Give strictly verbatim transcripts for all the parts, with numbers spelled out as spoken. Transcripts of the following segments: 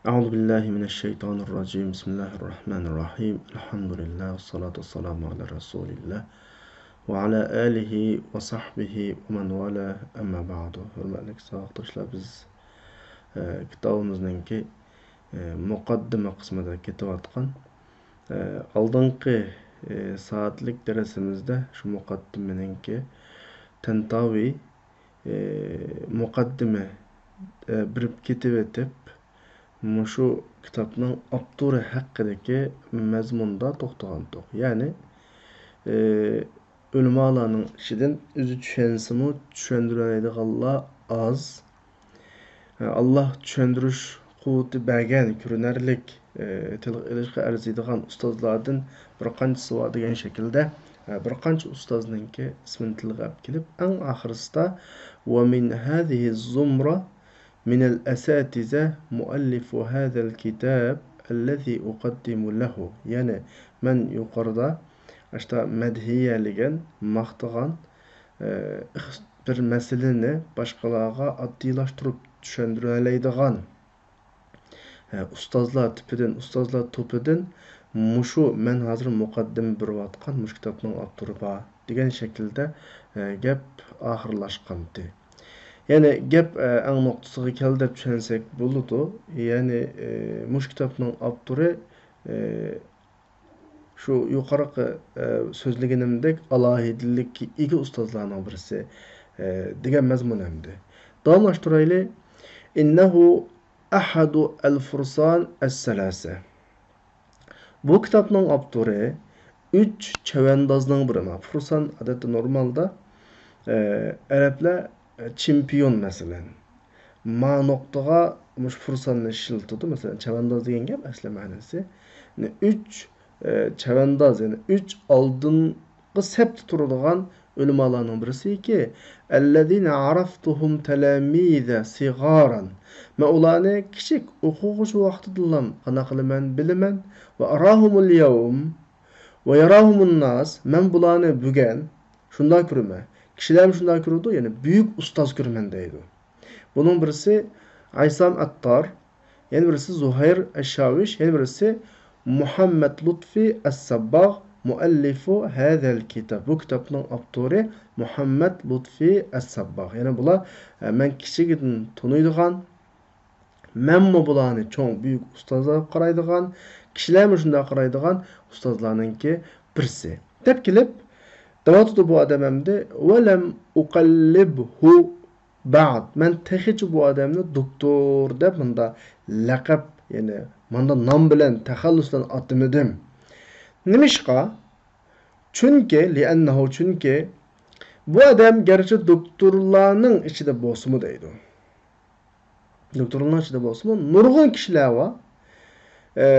أعوذ بالله من الشيطان الرجيم. بسم الله الرحمن الرحيم. الحمد لله والصلاة والسلام على رسول الله وعلى آله وصحبه ومن والاه. أما بعد. ھۆرمەتلىك ساۋاقداشلار، بىز، ئە، كىتابىمىزنىڭكى، ئە، مۇقەددىمە قىسمىدا كېتىۋاتقان، ئە، ئالدىنقى، ئە، سائەتلىك دەرسىمىزدە شۇ مۇقەددىمىنىڭكى تەنتاۋى ئى، مۇقەددىمە، ئى، بېرىپ كېتىۋېتىپ، مۇشۇ كىتابنىڭ ئاپتورى ھەققىدىكى مەزمۇندا توختىغانتۇق. يەنى، ئى، ئۆلىمالارنىڭ ئىچىدىن ئۆزى چۈشەنسىمۇ، چۈشەندۈرەلەيدىغانلار ئاز. ئاللاھ چۈشەندۈرۈش قۇۋۋىتى بەرگەن، كۆرۈنەرلىك، ئى، تىلغا ئېلىشقا ئەرزىيدىغان ئۇستازلاردىن بىر قانچىسى بار دېگەن شەكىلدە، ئى، بىر قانچە ئۇستازنىڭكى ئىسمىنى تىلغا ئېلىپ كېلىپ، ئەڭ ئاخىرىسىدا، ومن هذه الزمرة من الأساتذة مؤلف هذا الكتاب الذي أقدم له. يەنى مەن يۇقىرىدا ئاشتا مەدھىيەلىگەن، ماختىغان، ئى، ئىخ-، بىر مەسىلىنى باشقىلارغا ئاددىيلاشتۇرۇپ چۈشەندۈرەلەيدىغان، ئى، ئۇستازلار تىپىدىن، ئۇستازلار توپىدىن مۇشۇ مەن ھازىر مۇقەددىمە بېرىۋاتقان مۇشۇ كىتابنىڭ ئاپتورى بار دېگەن شەكىلدە، ئى، گەپ ئاخىرلاشقانتى. يەنى گەپ، ئى، ئەڭ نۇقتىسىغا كەلدى دەپ چۈشەنسەك بولىدۇ. يەنى، ئى، مۇشۇ كىتابنىڭ ئاپتورى، ئى، شۇ يۇقىرىقى، ئە، سۆزلىگىنىمدەك ئالاھىدىلىككە ئىگە ئۇستازلارنىڭ بىرسى، ئە، دېگەن مەزمۇن ئەمدى. داۋاملاشتۇرايلى. إنه أحد الفرسان الثلاثة. بۇ كىتابنىڭ ئاپتورى ئۈچ چەۋەندازنىڭ بىرى. مانا، فرسان ئادەتتە نورمالدا، ئە، ئەرەبلەر، ئە، چېمپىيون مەسىلەن. ما نۇقتىغا مۇشۇ فرساننى ئىشلىتىدۇ. مەسىلەن، چەۋەنداز دېگەن گەپ ئەسلى مەنىسى. يەنى ئۈچ، ئە، چەۋەنداز، يەنى ئۈچ ئالدىنقى سەپتە تۇرىدىغان ئۆلىمالارنىڭ بىرسىكى، الذين عرفتهم تلاميذ صغارا. مەن ئۇلارنى كىچىك ئوقۇغۇچى ۋاقتىدىنلا قانداق قىلىمەن، بىلىمەن. وأراهم اليوم ويراهم الناس. مەن بۇلارنى بۈگۈن شۇنداق كۆرىمەن. كىشىلەرمۇ شۇنداق كۆرىدۇ، يەنى بۈيۈك ئۇستاز كۆرىمەن دەيدۇ. بۇنىڭ بىرسى ئايسام ئەتتار، يەنە بىرسى زۇھەير ئەششاۋىش، يەنە بىرسى مۇھەممەد لۇتفى ئەسسەبباغ، مۇئەللىفۇ ھەزەل كىتاب. بۇ كىتابنىڭ ئاپتورى مۇھەممەد لۇتفى ئەسسەبباغ. يەنى بۇلار، ئە، مەن كىچىكىدىن تونۇيدىغان، مەنمۇ بۇلارنى چوڭ بۈيۈك ئۇستازلار دەپ قارايدىغان، كىشىلەرمۇ شۇنداق قارايدىغان ئۇستازلارنىڭكى بىرسى. دەپ كېلىپ، دەۋاتىدۇ بۇ ئادەم ئەمدى، ولم أقلبه بعد. مەن تېخىچە بۇ ئادەمنى دوكتور دەپ مۇنداق لەقەپ، يەنى مۇنداق نام بىلەن، تەخەللۇس بىلەن ئاتىمىدىم. نېمىشقا؟ چۈنكى، لأنه، چۈنكى بۇ ئادەم گەرچە دوكتورلارنىڭ ئىچىدە بولسىمۇ دەيدۇ. دوكتورلارنىڭ ئىچىدە بولسىمۇ نۇرغۇن كىشىلەر بار. ئە،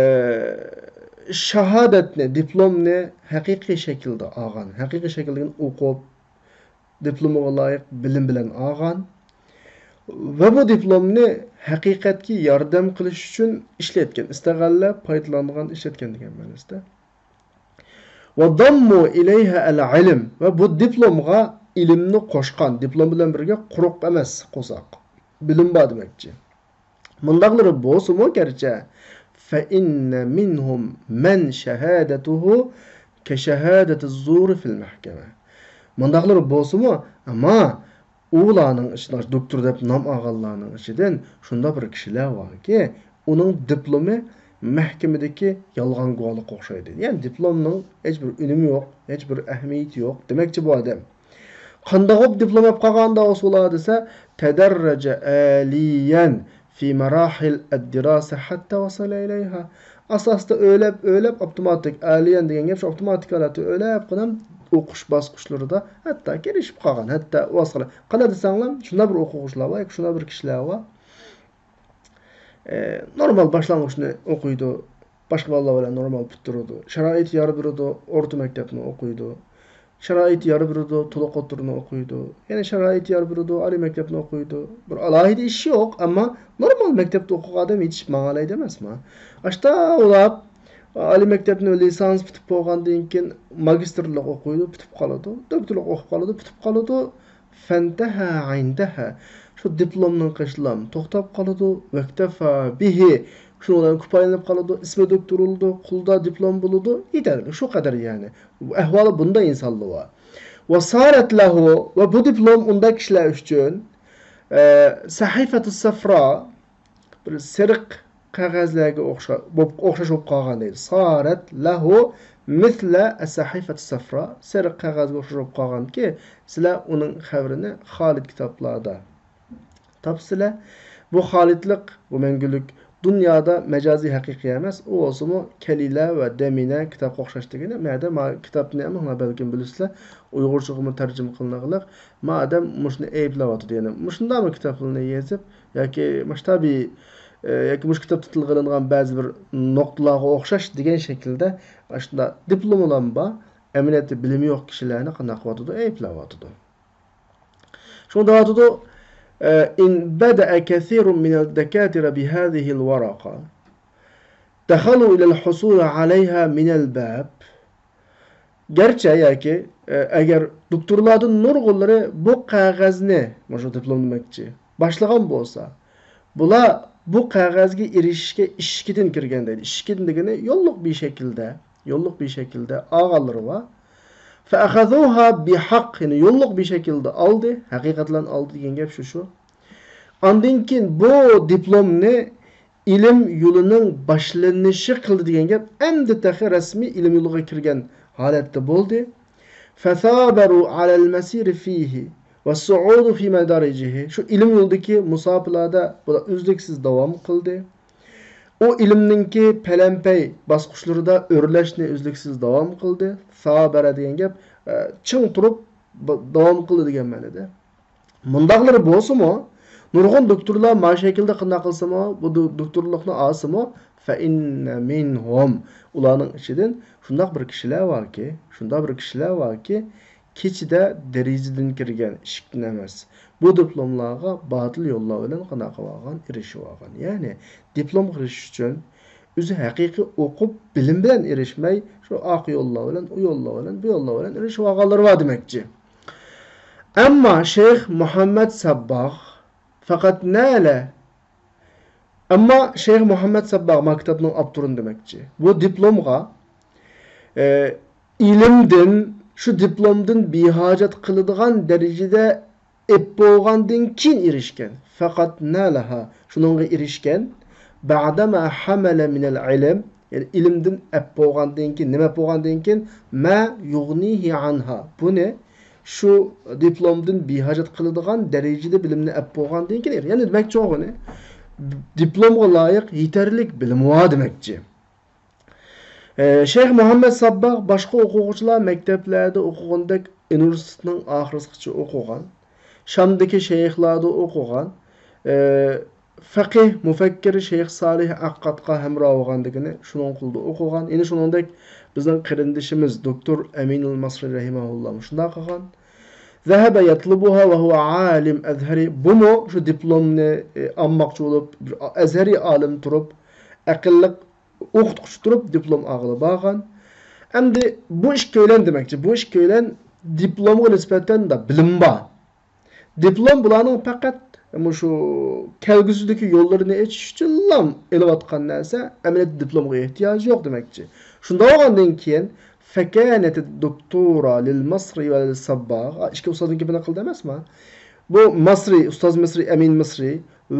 شاھادەتنى، دىپلومنى ھەقىقىي شەكىلدە ئالغان، ھەقىقىي شەكىلدە ئوقۇپ، دىپلومىغا لايىق بىلىم بىلەن ئالغان ۋە بۇ دىپلومنى ھەقىقەتكە ياردەم قىلىش ئۈچۈن ئىشلەتكەن، ئىستەغەللە، پايدىلانغان، ئىشلەتكەن دېگەن مەنىسىدە. وضموا إليها العلم، ۋە بۇ دىپلومغا ئىلىمنى قوشقان، دىپلوم بىلەن بىرگە قۇرۇق ئەمەس قورساق، بىلىم بار دېمەكچى. مۇنداقلىرى بولسىمۇ گەرچە، فإن منهم من شهادته كشهادة الزور في المحكمة. مۇنداقلىرى بولسىمۇ، ئەمما ئۇلارنىڭ ئىچىدە، دوكتور دەپ نام ئالغانلارنىڭ ئىچىدىن شۇنداق بىر كىشىلەر باركى، ئۇنىڭ دىپلومى مەھكىمىدىكى يالغان گۇۋاھلىققا ئوخشايدۇ. يەنى دىپلومنىڭ ھېچ بىر ئۈنۈمى يوق، ھېچ بىر ئەھمىيىتى يوق دېمەكچى بۇ ئادەم. قانداق بولۇپ دىپلوم ئېلىپ قالغاندا ئۇلار دېسە، تدرج عاليا في مراحل الدراسة حتى وصل إليها. ئاستا-ئاستا ئۆرلەپ، ئۆرلەپ، ئاپتوماتىك، ئالىيەن دېگەن گەپ شۇ ئاپتوماتىك ھالەتتە ئۆرلەپ قېلىپ ئوقۇش باسقۇچلىرىدا ھەتتا كىرىشىپ قالغان، ھەتتا ۋاسىلە. قانداق دېسەڭلار، شۇنداق بىر ئوقۇغۇچىلار بار، شۇنداق بىر كىشىلەر بار. ئى، نورمال باشلانغۇچنى ئوقۇيدۇ، باشقا بالىلار بىلەن نورمال پۈتتۈرىدۇ. شارائىت يار بېرىدۇ، ئورتا مەكتەپنى ئوقۇيدۇ. شارائىت يار بېرىدۇ، تولۇق ئوتتۇرىنى ئوقۇيدۇ. يەنە شارائىت يار بېرىدۇ، ئالىي مەكتەپنى ئوقۇيدۇ. بىر ئالاھىدە ئىش يوق، ئەمما نورمال مەكتەپتە ئوقۇغان ئادەم يېتىشىپ ماڭالايدۇ ئەمەسمۇ؟ ئاشتا ئۇلاپ، ئالىي مەكتەپنى لىسانس پۈتۈپ بولغاندىن كېيىن ماگىستىرلىق ئوقۇيدۇ، پۈتۈپ قالىدۇ. دوكتورلۇق ئوقۇپ قالىدۇ، پۈتۈپ قالىدۇ. فانتهى عندها. شۇ دىپلومنىڭ قېشىلا توختاپ قالىدۇ. واكتفى به. شۇنىڭ بىلەن كۇپايىلىنىپ قالىدۇ، ئىسمى دوكتور بولىدۇ، قولىدا دىپلوم بولىدۇ، يېتەرلىك، شۇ قەدەر يەنى. ئەھۋالى بۇنداق ئىنسانلار بار. ۋە سارەت لەھۇ، ۋە بۇ دىپلوم ئۇنداق كىشىلەر ئۈچۈن، ئە، سەھىفەتۇ سەفرا، بىر سېرىق قەغەزلەرگە ئوخشا-، بولۇپ، ئوخشاش بولۇپ قالغان دەيدۇ. سارەت لەھۇ مىسلە سەھىفەتۇ سەفرا، سېرىق قەغەزگە ئوخشاش بولۇپ قالغانكى، سىلەر ئۇنىڭ خەۋىرىنى خالىد كىتابلاردا تاپسىلە. بۇ خالىدلىق، بۇ مەڭگۈلۈك، دۇنيادا مەجازىي ھەقىقىي ئەمەس، ئۇ بولسىمۇ كەلىلە ۋە دەمىنە كىتابقا ئوخشاش دېگىنى. مەدە ما كىتابنى ئەمما بەلكىم بىلىسىلەر، ئۇيغۇرچىغىمۇ تەرجىمە قىلىنغانلىق. ما ئادەم مۇشۇنى ئەيىبلەۋاتىدۇ، يەنى مۇشۇنداقمۇ كىتابلارنى يېزىپ ياكى مۇشتابى، ئە، ياكى مۇشۇ كىتابتا تىلغا ئېلىنغان بەزى بىر نۇقتىلارغا ئوخشاش دېگەن شەكىلدە ئاشۇنداق دىپلوملام بار، ئەمەلىيەتتە بىلىمى يوق كىشىلەرنى قانداق قىلىۋاتىدۇ؟ ئەيىبلەۋاتىدۇ. شۇڭا دەۋاتىدۇ، ئە، إن بدأ كثير من الدكاترة بهذه الورقة دخلوا إلى الحصول عليها من الباب. گەرچە ياكى، ئە، ئەگەر دوكتورلاردىن نۇرغۇنلىرى بۇ قەغەزنى، مۇشۇ دىپلوم دېمەكچى، باشلىغان بولسا، بۇلار بۇ قەغەزگە ئېرىشىشكە ئىشىكىدىن كىرگەن دەيدۇ. ئىشىكىدىن دېگىنى يوللۇق بىر شەكىلدە، يوللۇق بىر شەكىلدە ئالغانلىرى بار. فأخذوها بحق، يەنى يوللۇق بىر شەكىلدە ئالدى، ھەقىقەتلەن ئالدى دېگەن گەپ شۇ، شۇ. ئاندىن كېيىن بۇ دىپلومنى ئىلىم يولىنىڭ باشلىنىشى قىلدى دېگەن گەپ، ئەمدى تېخى رەسمىي ئىلىم يولىغا كىرگەن ھالەتتە بولدى. فثابروا على المسير فيه والصعود في مدارجه. شۇ ئىلىم يولىدىكى مۇساپىلەردە بۇلار ئۈزلۈكسىز داۋام قىلدى. ئۇ ئىلىمنىڭكى پەلەمپەي باسقۇچلىرىدا ئۆرلەشنى ئۈزلۈكسىز داۋام قىلدى. سابەرە دېگەن گەپ، ئە، چىڭ تۇرۇپ ب-، داۋام قىلدى دېگەن مەنىدە. مۇنداقلىرى بولسىمۇ، نۇرغۇن دوكتورلار ما شەكىلدە قانداق قىلسىمۇ، بۇ دو-، دوكتورلۇقنى ئالسىمۇ، فإن منهم، ئۇلارنىڭ ئىچىدىن شۇنداق بىر كىشىلەر باركى، شۇنداق بىر كىشىلەر باركى، كېچىدە دېرىزىدىن كىرگەن، ئىشىكتىن ئەمەس. بۇ دىپلوملارغا باتىل يوللار بىلەن قانداق قىلىۋالغان، ئېرىشىۋالغان. يەنى دىپلومغا ئېرىشىش ئۈچۈن ئۆزى ھەقىقىي ئوقۇپ، بىلىم بىلەن ئېرىشمەي، شۇ ئارقا يوللار بىلەن، ئۇ يوللار بىلەن، بۇ يوللار بىلەن ئېرىشىۋالغانلىرى بار دېمەكچى. ئەمما شەيخ مۇھەممەد سەبباغ فەقەت نەلە. ئەمما شەيخ مۇھەممەد سەبباغ، ما كىتابنىڭ ئاپتورىنى دېمەكچى. بۇ دىپلومغا، ئە، ئىلىمدىن، شۇ دىپلومدىن بىھاجەت قىلىدىغان دەرىجىدە ئېپ بولغاندىن كېيىن ئېرىشكەن. فەقەت نالەھا، شۇنىڭغا ئېرىشكەن. بەدەما ھەمەلە مىنەل ئىلىم، يەنى ئىلىمدىن ئەپ بولغاندىن كېيىن، نېمە ئەپ بولغاندىن كېيىن؟ مە يۇغنىھى ئانھا. بۇنى شۇ دىپلومدىن بىھاجەت قىلىدىغان دەرىجىدە بىلىمنى ئەپ بولغاندىن كېيىن، يەنى دېمەكچى بولغىنى، دىپلومغا لايىق يېتەرلىك بىلىمى بار دېمەكچى. ئە، شەيخ مۇھەممەد سابباغ باشقا ئوقۇغۇچىلار مەكتەپلەردە ئوقۇغىنىدەك ئۇنىۋېرسىتېتنىڭ ئاخىرسىغىچە ئوقۇغان. شامدىكى شەيخلاردا ئوقۇغان. ئە، فەقىھ، مۇفەككىر شەيخ سالىھ ئەققاتقا ھەمراھ بولغان دېگىنى شۇنىڭ قولىدا ئوقۇغان. يەنە شۇنىڭدەك بىزنىڭ قېرىندىشىمىز دوكتور ئەمىنۇل ماسرى رەھىمەھۇللا شۇنداق قىلغان. ذهب يطلبها وهو عالم أزهري. بۇمۇ شۇ دىپلومنى، ئە، ئالماقچى بولۇپ، بىر ئەزھەرىي ئالىم تۇرۇپ، ئەقىللىق ئوقۇتقۇچى تۇرۇپ دىپلوم ئالغىلى بارغان. ئەمدى بۇ ئىككىيلەن دېمەكچى، بۇ ئىككىيلەن دىپلومغا نىسبەتەن بىلىم بار. دىپلوم بۇلارنىڭ پەقەت مۇشۇ كەلگۈسىدىكى يوللىرىنى ئېچىش ئۈچۈنلا ئېلىۋاتقان نەرسە، ئەمەلىيەتتە دىپلومغا ئېھتىياجى يوق دېمەكچى. شۇنداق بولغاندىن كېيىن، فكانت الدكتورة للمصري وللصباغ، ئىككى ئۇستازنىڭ گېپىنى قىلدى ئەمەسما؟ بۇ ماسرى، ئۇستاز مىسرى، ئەمىن مىسرى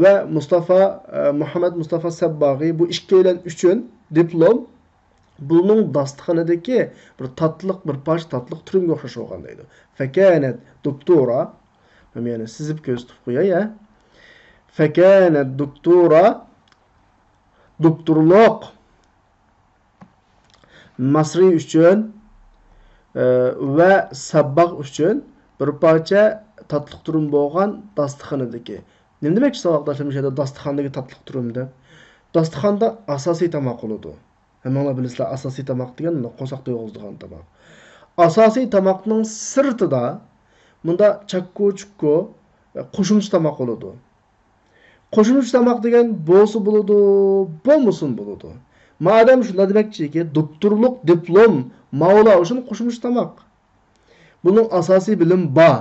ۋە مۇستافا، ئە، مۇھەممەد مۇستافا سەبباغى، بۇ ئىككىيلەن ئۈچۈن دىپلوم بۇنىڭ داستىخىنىدىكى بىر تاتلىق، بىر پارچە تاتلىق تۈرۈمگە ئوخشاش بولغان دەيدۇ. فكانت دكتورة، مەن يەنە سىزىپ كۆرسىتىپ قوياي، ھە. فكانت دكتورة، دوكتورلۇق ماسرى ئۈچۈن، ئە، ۋە سابباغ ئۈچۈن بىر پارچە تاتلىق تۈرۈم بولغان داستىخىنىدىكى. نېمە دېمەكچى، ساۋاقداشلار، مۇشۇ يەردە داستىخاندىكى تاتلىق تۈرۈم دەپ؟ داستىخاندا ئاساسىي تاماق بولىدۇ. ھەممىڭلار بىلىسىلەر، ئاساسىي تاماق دېگەن مۇنداق قورساق تويغۇزىدىغان تاماق. ئاساسىي تاماقنىڭ سىرتىدا مۇنداق چاككۇ-چۇككۇ، قوشۇمچە تاماق بولىدۇ. قوشۇمچە تاماق دېگەن بولسا بولىدۇ، بولمىسىمۇ بولىدۇ. مادەم شۇنداق دېمەكچىكى، دوكتورلۇق دىپلوم ماۋۇلار ئۈچۈن قوشۇمچە تاماق. بۇنىڭ ئاساسىي بىلىم بار.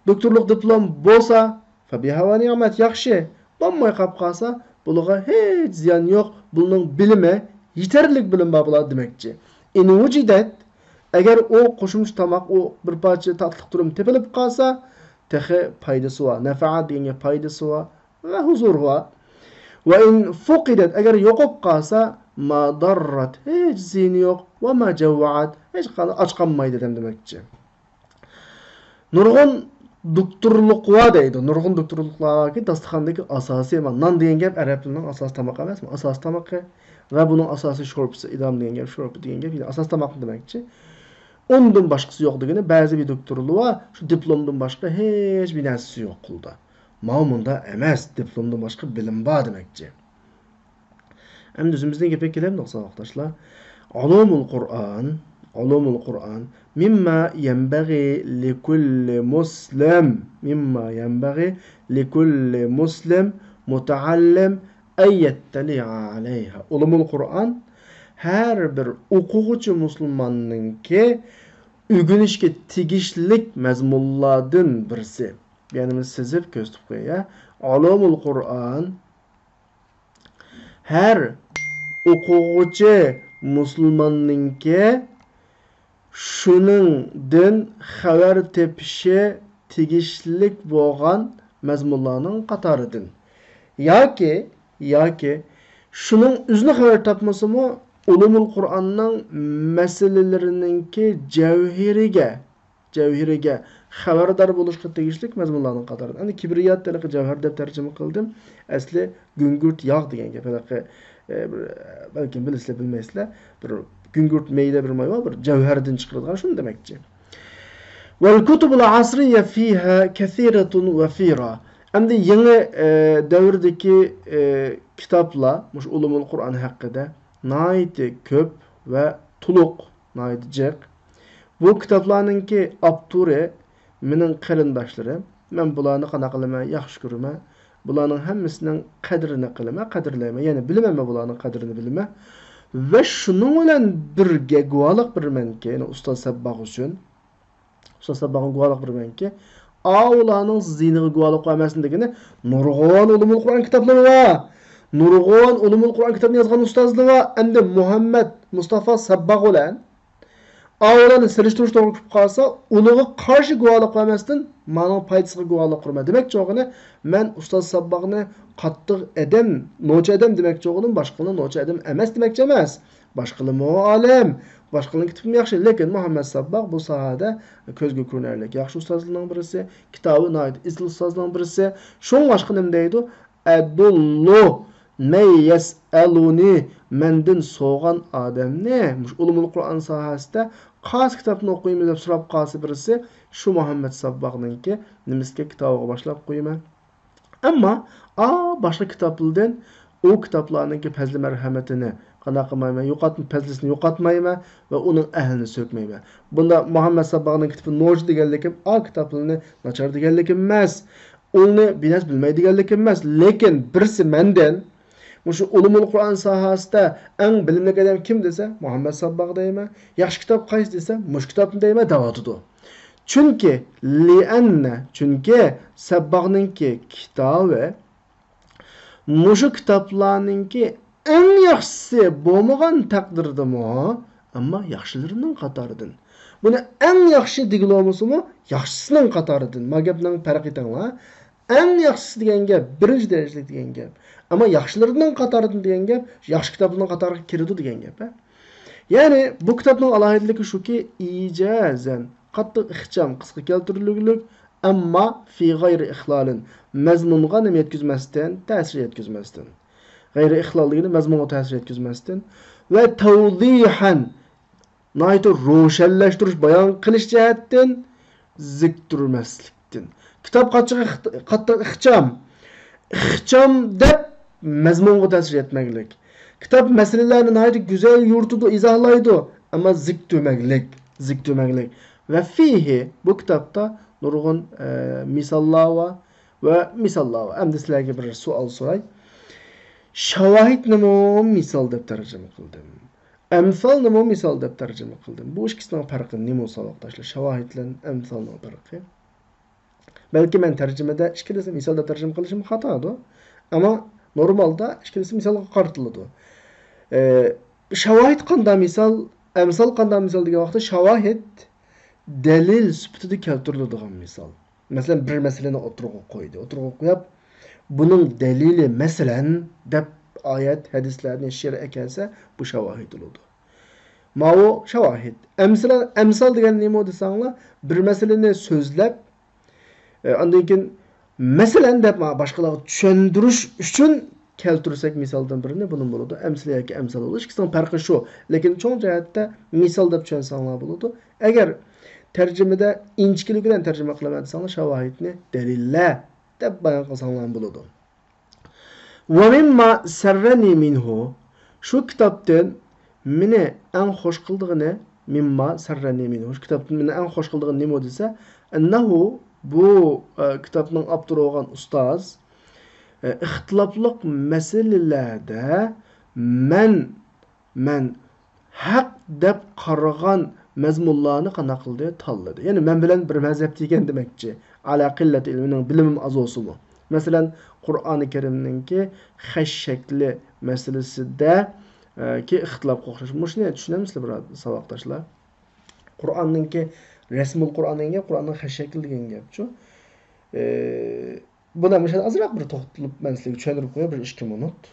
دوكتورلۇق دىپلوم بولسا، فبها ونعمت، ياخشى. بولماي قاپ قالسا، بۇلارغا ھېچ زىيان يوق، بۇلارنىڭ بىلىمى يېتەرلىك بىلىم بار بۇلار دېمەكچى. إن وجدت، ئەگەر ئۇ قوشۇمچە تاماق، ئۇ بىر پارچە تاتلىق تۇرۇم تېپىلىپ قالسا، تېخى پايدىسى بار. نەفەئەت دېگەنگە پايدىسى بار ۋە ھۇزۇرى بار. وإن فقدت، ئەگەر يوقاپ قالسا، ما ضرت، ھېچ زىيىنى يوق، وما جوعت، ھېچ قان-، ئاچ قالمايدۇ دەم دېمەكچى. نۇرغۇن دوكتورلۇق بار دەيدۇ. نۇرغۇن دوكتورلۇقلار باركى، داستىخاندىكى ئاساسىي، مانا، نان دېگەن گەپ ئەرەب تىلىنىڭ ئاساسىي تامىقى ئەمەسمۇ؟ ئاساسىي تامىقى ۋە بۇنىڭ ئاساسىي شورپىسى، ئىدام دېگەن گەپ، شورپا دېگەن گەپ، يەنى ئاساسىي تاماقنى دېمەكچى. ئۇندىن باشقىسى يوق دېگىنى، بەزى بىر دوكتورلار بار، شۇ دىپلومدىن باشقا ھېچ بىر نەرسىسى يوق قولىدا. ماۋۇ مۇنداق ئەمەس، دىپلومدىن باشقا بىلىم بار دېمەكچى. ئەمدى ئۆزىمىزنىڭ گېپىگە كېلەيلى، ساۋاقداشلار. علوم القرآن، علوم القرآن، مما ينبغي لكل مسلم، مما ينبغي لكل مسلم متعلم أن يطلع عليها. ئۇلۇمۇل قۇرئان ھەر بىر ئوقۇغۇچى مۇسۇلماننىڭكى ئۆگىنىشكە تېگىشلىك مەزمۇنلاردىن بىرسى. يەنە سىزىپ كۆرسىتىپ قوياي. علوم القرآن ھەر ئوقۇغۇچى مۇسۇلماننىڭكى شۇنىڭدىن خەۋەر تېپىشى تېگىشلىك بولغان مەزمۇنلارنىڭ قاتارىدىن. ياكى، ياكى شۇنىڭ ئۆزىنى خەۋەر تاپمىسىمۇ، ئۇلۇمۇل قۇرئاننىڭ مەسىلىلىرىنىڭكى جەۋھىرىگە جەۋھىرىگە خەۋەردار بولۇشقا تېگىشلىك مەزمۇنلارنىڭ قاتارىدىن. ئەمدى كىبرىيات ھېلىقى جەۋھەر دەپ تەرجىمە قىلدىم. ئەسلى گۈڭگۈرت ياغ دېگەن گەپ. ھېلىقى، ئە، بىر، بەلكىم بىلىسىلەر، بىلمەيسىلەر. بىر گۈڭگۈرت مەيدە بىر ماي بار، بىر جەۋھەردىن چىقىرىلغان، شۇنى دېمەكچى. والكتب العصرية فيها كثيرة وفيرة. ئەمدى يېڭى، ئە، دەۋردىكى، ئە، كىتابلار مۇشۇ ئۇلۇمۇل قۇرئان ھەققىدە ناھايىتى كۆپ ۋە تولۇق، ناھايىتى جىق. بۇ كىتابلارنىڭكى ئاپتورى مېنىڭ قېرىنداشلىرىم. مەن بۇلارنى قانداق قىلىمەن؟ ياخشى كۆرىمەن. بۇلارنىڭ ھەممىسىنىڭ قەدرىنى قىلىمەن، قەدىرلەيمەن. يەنى بىلىمەنمۇ بۇلارنىڭ قەدرىنى بىلىمەن. ۋە شۇنىڭ بىلەن بىرگە گۇۋاھلىق بېرىمەنكى، يەنى ئۇستاز سەبباغ ئۈچۈن، ئۇستاز سەبباغنىڭ گۇۋاھلىق بېرىمەنكى، ئاۋۇلارنىڭ زىيىنىغا گۇۋاھلىق بەرمەسمەن دېگىنى، نۇرغۇن ئۇلۇمۇل قۇرئان كىتابلىرى بار. نۇرغۇن ئۇلۇمۇل قۇرئان كىتابنى يازغان ئۇستازلار بار. ئەمدى مۇھەممەد مۇستافا سەبباغ بىلەن ئاۋۇلارنى سېلىشتۇرۇش توغرا كېلىپ قالسا، ئۇنىڭغا قارشى گۇۋاھلىق بەرمەستىن، مانىڭ پايدىسىغا گۇۋاھلىق قىلىمەن. دېمەكچى بولغىنى، مەن ئۇستاز سەبباغنى قاتتىق ئادەم، نوچى ئادەم دېمەكچى بولغىنىم، باشقىلار نوچى ئادەم ئەمەس دېمەكچى ئەمەس. باشقىلىمۇ ئالىم، باشقىلارنىڭ كىتابىمۇ ياخشى، لېكىن مۇھەممەد سەبباغ بۇ ساھەدە كۆزگە كۆرۈنەرلىك ياخشى ئۇستازلارنىڭ بىرسى، كىتابى ناھايىتى ئېسىل ئۇستازلارنىڭ بىرسى. شۇڭلاشقا نېمە دەيدۇ؟ «ئەدۇللۇ مەن يەسئەلۇنى»، مەندىن سورىغان ئادەمنى، مۇشۇ ئۇلۇمۇل قۇرئان ساھەسىدە قايسى كىتابنى ئوقۇيمىز دەپ سوراپ قالسا بىرسى، شۇ مۇھەممەد سەبباغنىڭكى نېمىسىكى كىتابىغا باشلاپ قويىمەن. ئەمما، ئا، باشقا كىتابلاردىن ئۇ كىتابلارنىڭكى پەزلى مەرھەمىتىنى قانداق قىلمايمەن، يوقات-، پەزلىسىنى يوقاتمايمەن ۋە ئۇنىڭ ئەھلىنى سۆكمەيمەن. بۇندا مۇھەممەد سەبباغنىڭ كىتابى نوچى دېگەنلىكىم، ئا، كىتابلىرىنى ناچار دېگەنلىكىم ئەمەس. ئۇنى بىر نەرسە بىلمەي دېگەنلىكىم ئەمەس، لېكىن بىرسى مەندىن مۇشۇ ئۇلۇمۇل قۇرئان ساھەسىدە ئەڭ بىلىملىك ئادەم كىم دېسە، مۇھەممەد سەبباغ دەيمەن. ياخشى كىتاب قايسى دېسە، مۇشۇ كىتابنى دەيمەن دەۋاتىدۇ. چۈنكى، لىئەننە، چۈنكى سەبباغنىڭكى كىتابى مۇشۇ كىتابلارنىڭكى ئەڭ ياخشىسى بولمىغان تەقدىردىمۇ، ئەمما ياخشىلىرىنىڭ قاتارىدىن. بۇنى ئەڭ ياخشى دېگىلى بولمىسىمۇ، ياخشىسىنىڭ قاتارىدىن. ما گەپنىڭ پەرقى تېڭىلا. ئەڭ ياخشىسى دېگەن گەپ، بىرىنچى دەرىجىلىك دېگەن گەپ. ئەمما ياخشىلىرىنىڭ قاتارىدىن دېگەن گەپ، ياخشى كىتابلارنىڭ قاتارىغا كىرىدۇ دېگەن گەپ، ھە. يەنى بۇ كىتابنىڭ ئالاھىدىلىكى شۇكى، ئىجازەن، قاتتىق ئىخچام، قىسقا كەلتۈرۈلگۈلۈك، ئەمما في غير إخلال، مەزمۇنغا نېمە يەتكۈزمەستىن، تەسىر يەتكۈزمەستىن. غەيرىي ئىخلال دېگىنى مەزمۇنغا تەسىر يەتكۈزمەستىن. ۋە تەۋزىھەن، ناھايىتى روشەنلەشتۈرۈش، بايان قىلىش جەھەتتىن زېرىكتۈرمەسلىكتىن. كىتاب قاچىغا ئىخت-، قاتتىق ئىخچام. ئىخچام دەپ مەزمۇنغا تەسىر يەتمەگلىك. كىتاب مەسىلىلەرنى ناھايىتى گۈزەل يورۇتىدۇ، ئىزاھلايدۇ، ئەمما زېرىكتۈرمەگلىك، زېرىكتۈرمەگلىك. ۋە فىھى، بۇ كىتابتا نۇرغۇن، ئە، مىساللار بار ۋە مىساللار بار. ئەمدى سىلەرگە بىر سوئال سوراي. شاۋاھىدنىمۇ مىسال دەپ تەرجىمە قىلدىم. ئەمسالنىمۇ مىسال دەپ تەرجىمە قىلدىم. بۇ ئىككىسىنىڭ پەرقى نېمە، ساۋاقداشلار؟ شاۋاھىد بىلەن ئەمسالنىڭ پەرقى. بەلكى مەن تەرجىمىدە ئىككىلىسى مىسال دەپ تەرجىمە قىلىشىم خاتادۇ. ئەمما نورمالدا ئىككىلىسى مىسالغا قارىتىلىدۇ. ئە، شاۋاھىد قاندا مىسال، ئەمسال قاندا مىسال دېگەن ۋاقىتتا شاۋاھىد دەلىل سۈپىتىدە كەلتۈرۈلىدىغان مىسال. مەسىلەن، بىر مەسىلىنى ئوتتۇرىغا قويدى. ئوتتۇرىغا قويۇپ، بۇنىڭ دەلىلى، مەسىلەن، دەپ ئايەت، ھەدىسلەرنى، شېئىر ئەكەلسە، بۇ شاۋاھىد بولىدۇ. ماۋۇ شاۋاھىد. ئەمسىلە-، ئەمسال دېگەن نېمە دېسەڭلار، بىر مەسىلىنى سۆزلەپ، ئە، ئاندىن كېيىن، مەسىلەن، دەپ ما-، باشقىلارغا چۈشەندۈرۈش ئۈچۈن كەلتۈرسەك مىسالدىن بىرىنى، بۇنىمۇ بولىدۇ. ئەمسىلە ياكى ئەمسال بولۇش، ئىككىسىنىڭ پەرقى شۇ. لېكىن چوڭ جەھەتتە مىسال دەپ چۈشەنسەڭلار بولىدۇ. ئەگەر تەرجىمىدە ئىنچىكىلىك بىلەن تەرجىمە قىلىمەن دېسەڭلار، شاۋاھىدنى دەلىللە دەپ بايان قىلساڭلار بولىدۇ. ۋە مىمما سەررەنى مىنھۇ، شۇ كىتابتىن مېنى ئەڭ خوش قىلىدىغىنى، مىمما سەررەنى مىنھۇ، شۇ كىتابتىن مېنى ئەڭ خوش قىلىدىغىنى نېمە دېسە، ئەننەھۇ، بۇ، ئە، كىتابنىڭ ئاپتورى بولغان ئۇستاز، ئە، ئىختىلاپلىق مەسىلىلەردە مەن مەن ھەق دەپ قارىغان مەزمۇنلارنى قانداق قىلدى؟ تاللىدى. يەنى مەن بىلەن بىر مەزھەپتە ئىكەن دېمەكچى. ئەلا قىللەتى ئىلمىنىڭ، بىلىمىم ئاز بولسىمۇ. مەسىلەن، قۇرئانى كەرىمنىڭكى خەت شەكلى مەسىلىسىدە، ئە، كى ئىختىلاپقا ئوخشاش. مۇشۇنى چۈشىنەمسىلەر، بۇرادەر، ساۋاقداشلار؟ قۇرئاننىڭكى رەسمۇل قۇرئان دېگەن گەپ، قۇرئاننىڭ خەت شەكلى دېگەن گەپچۇ. ئە، بۇنى مۇشۇ ئازراق بىر توختىلىپ، مەن سىلەرگە چۈشەندۈرۈپ قوياي بىر ئىككى مىنۇت.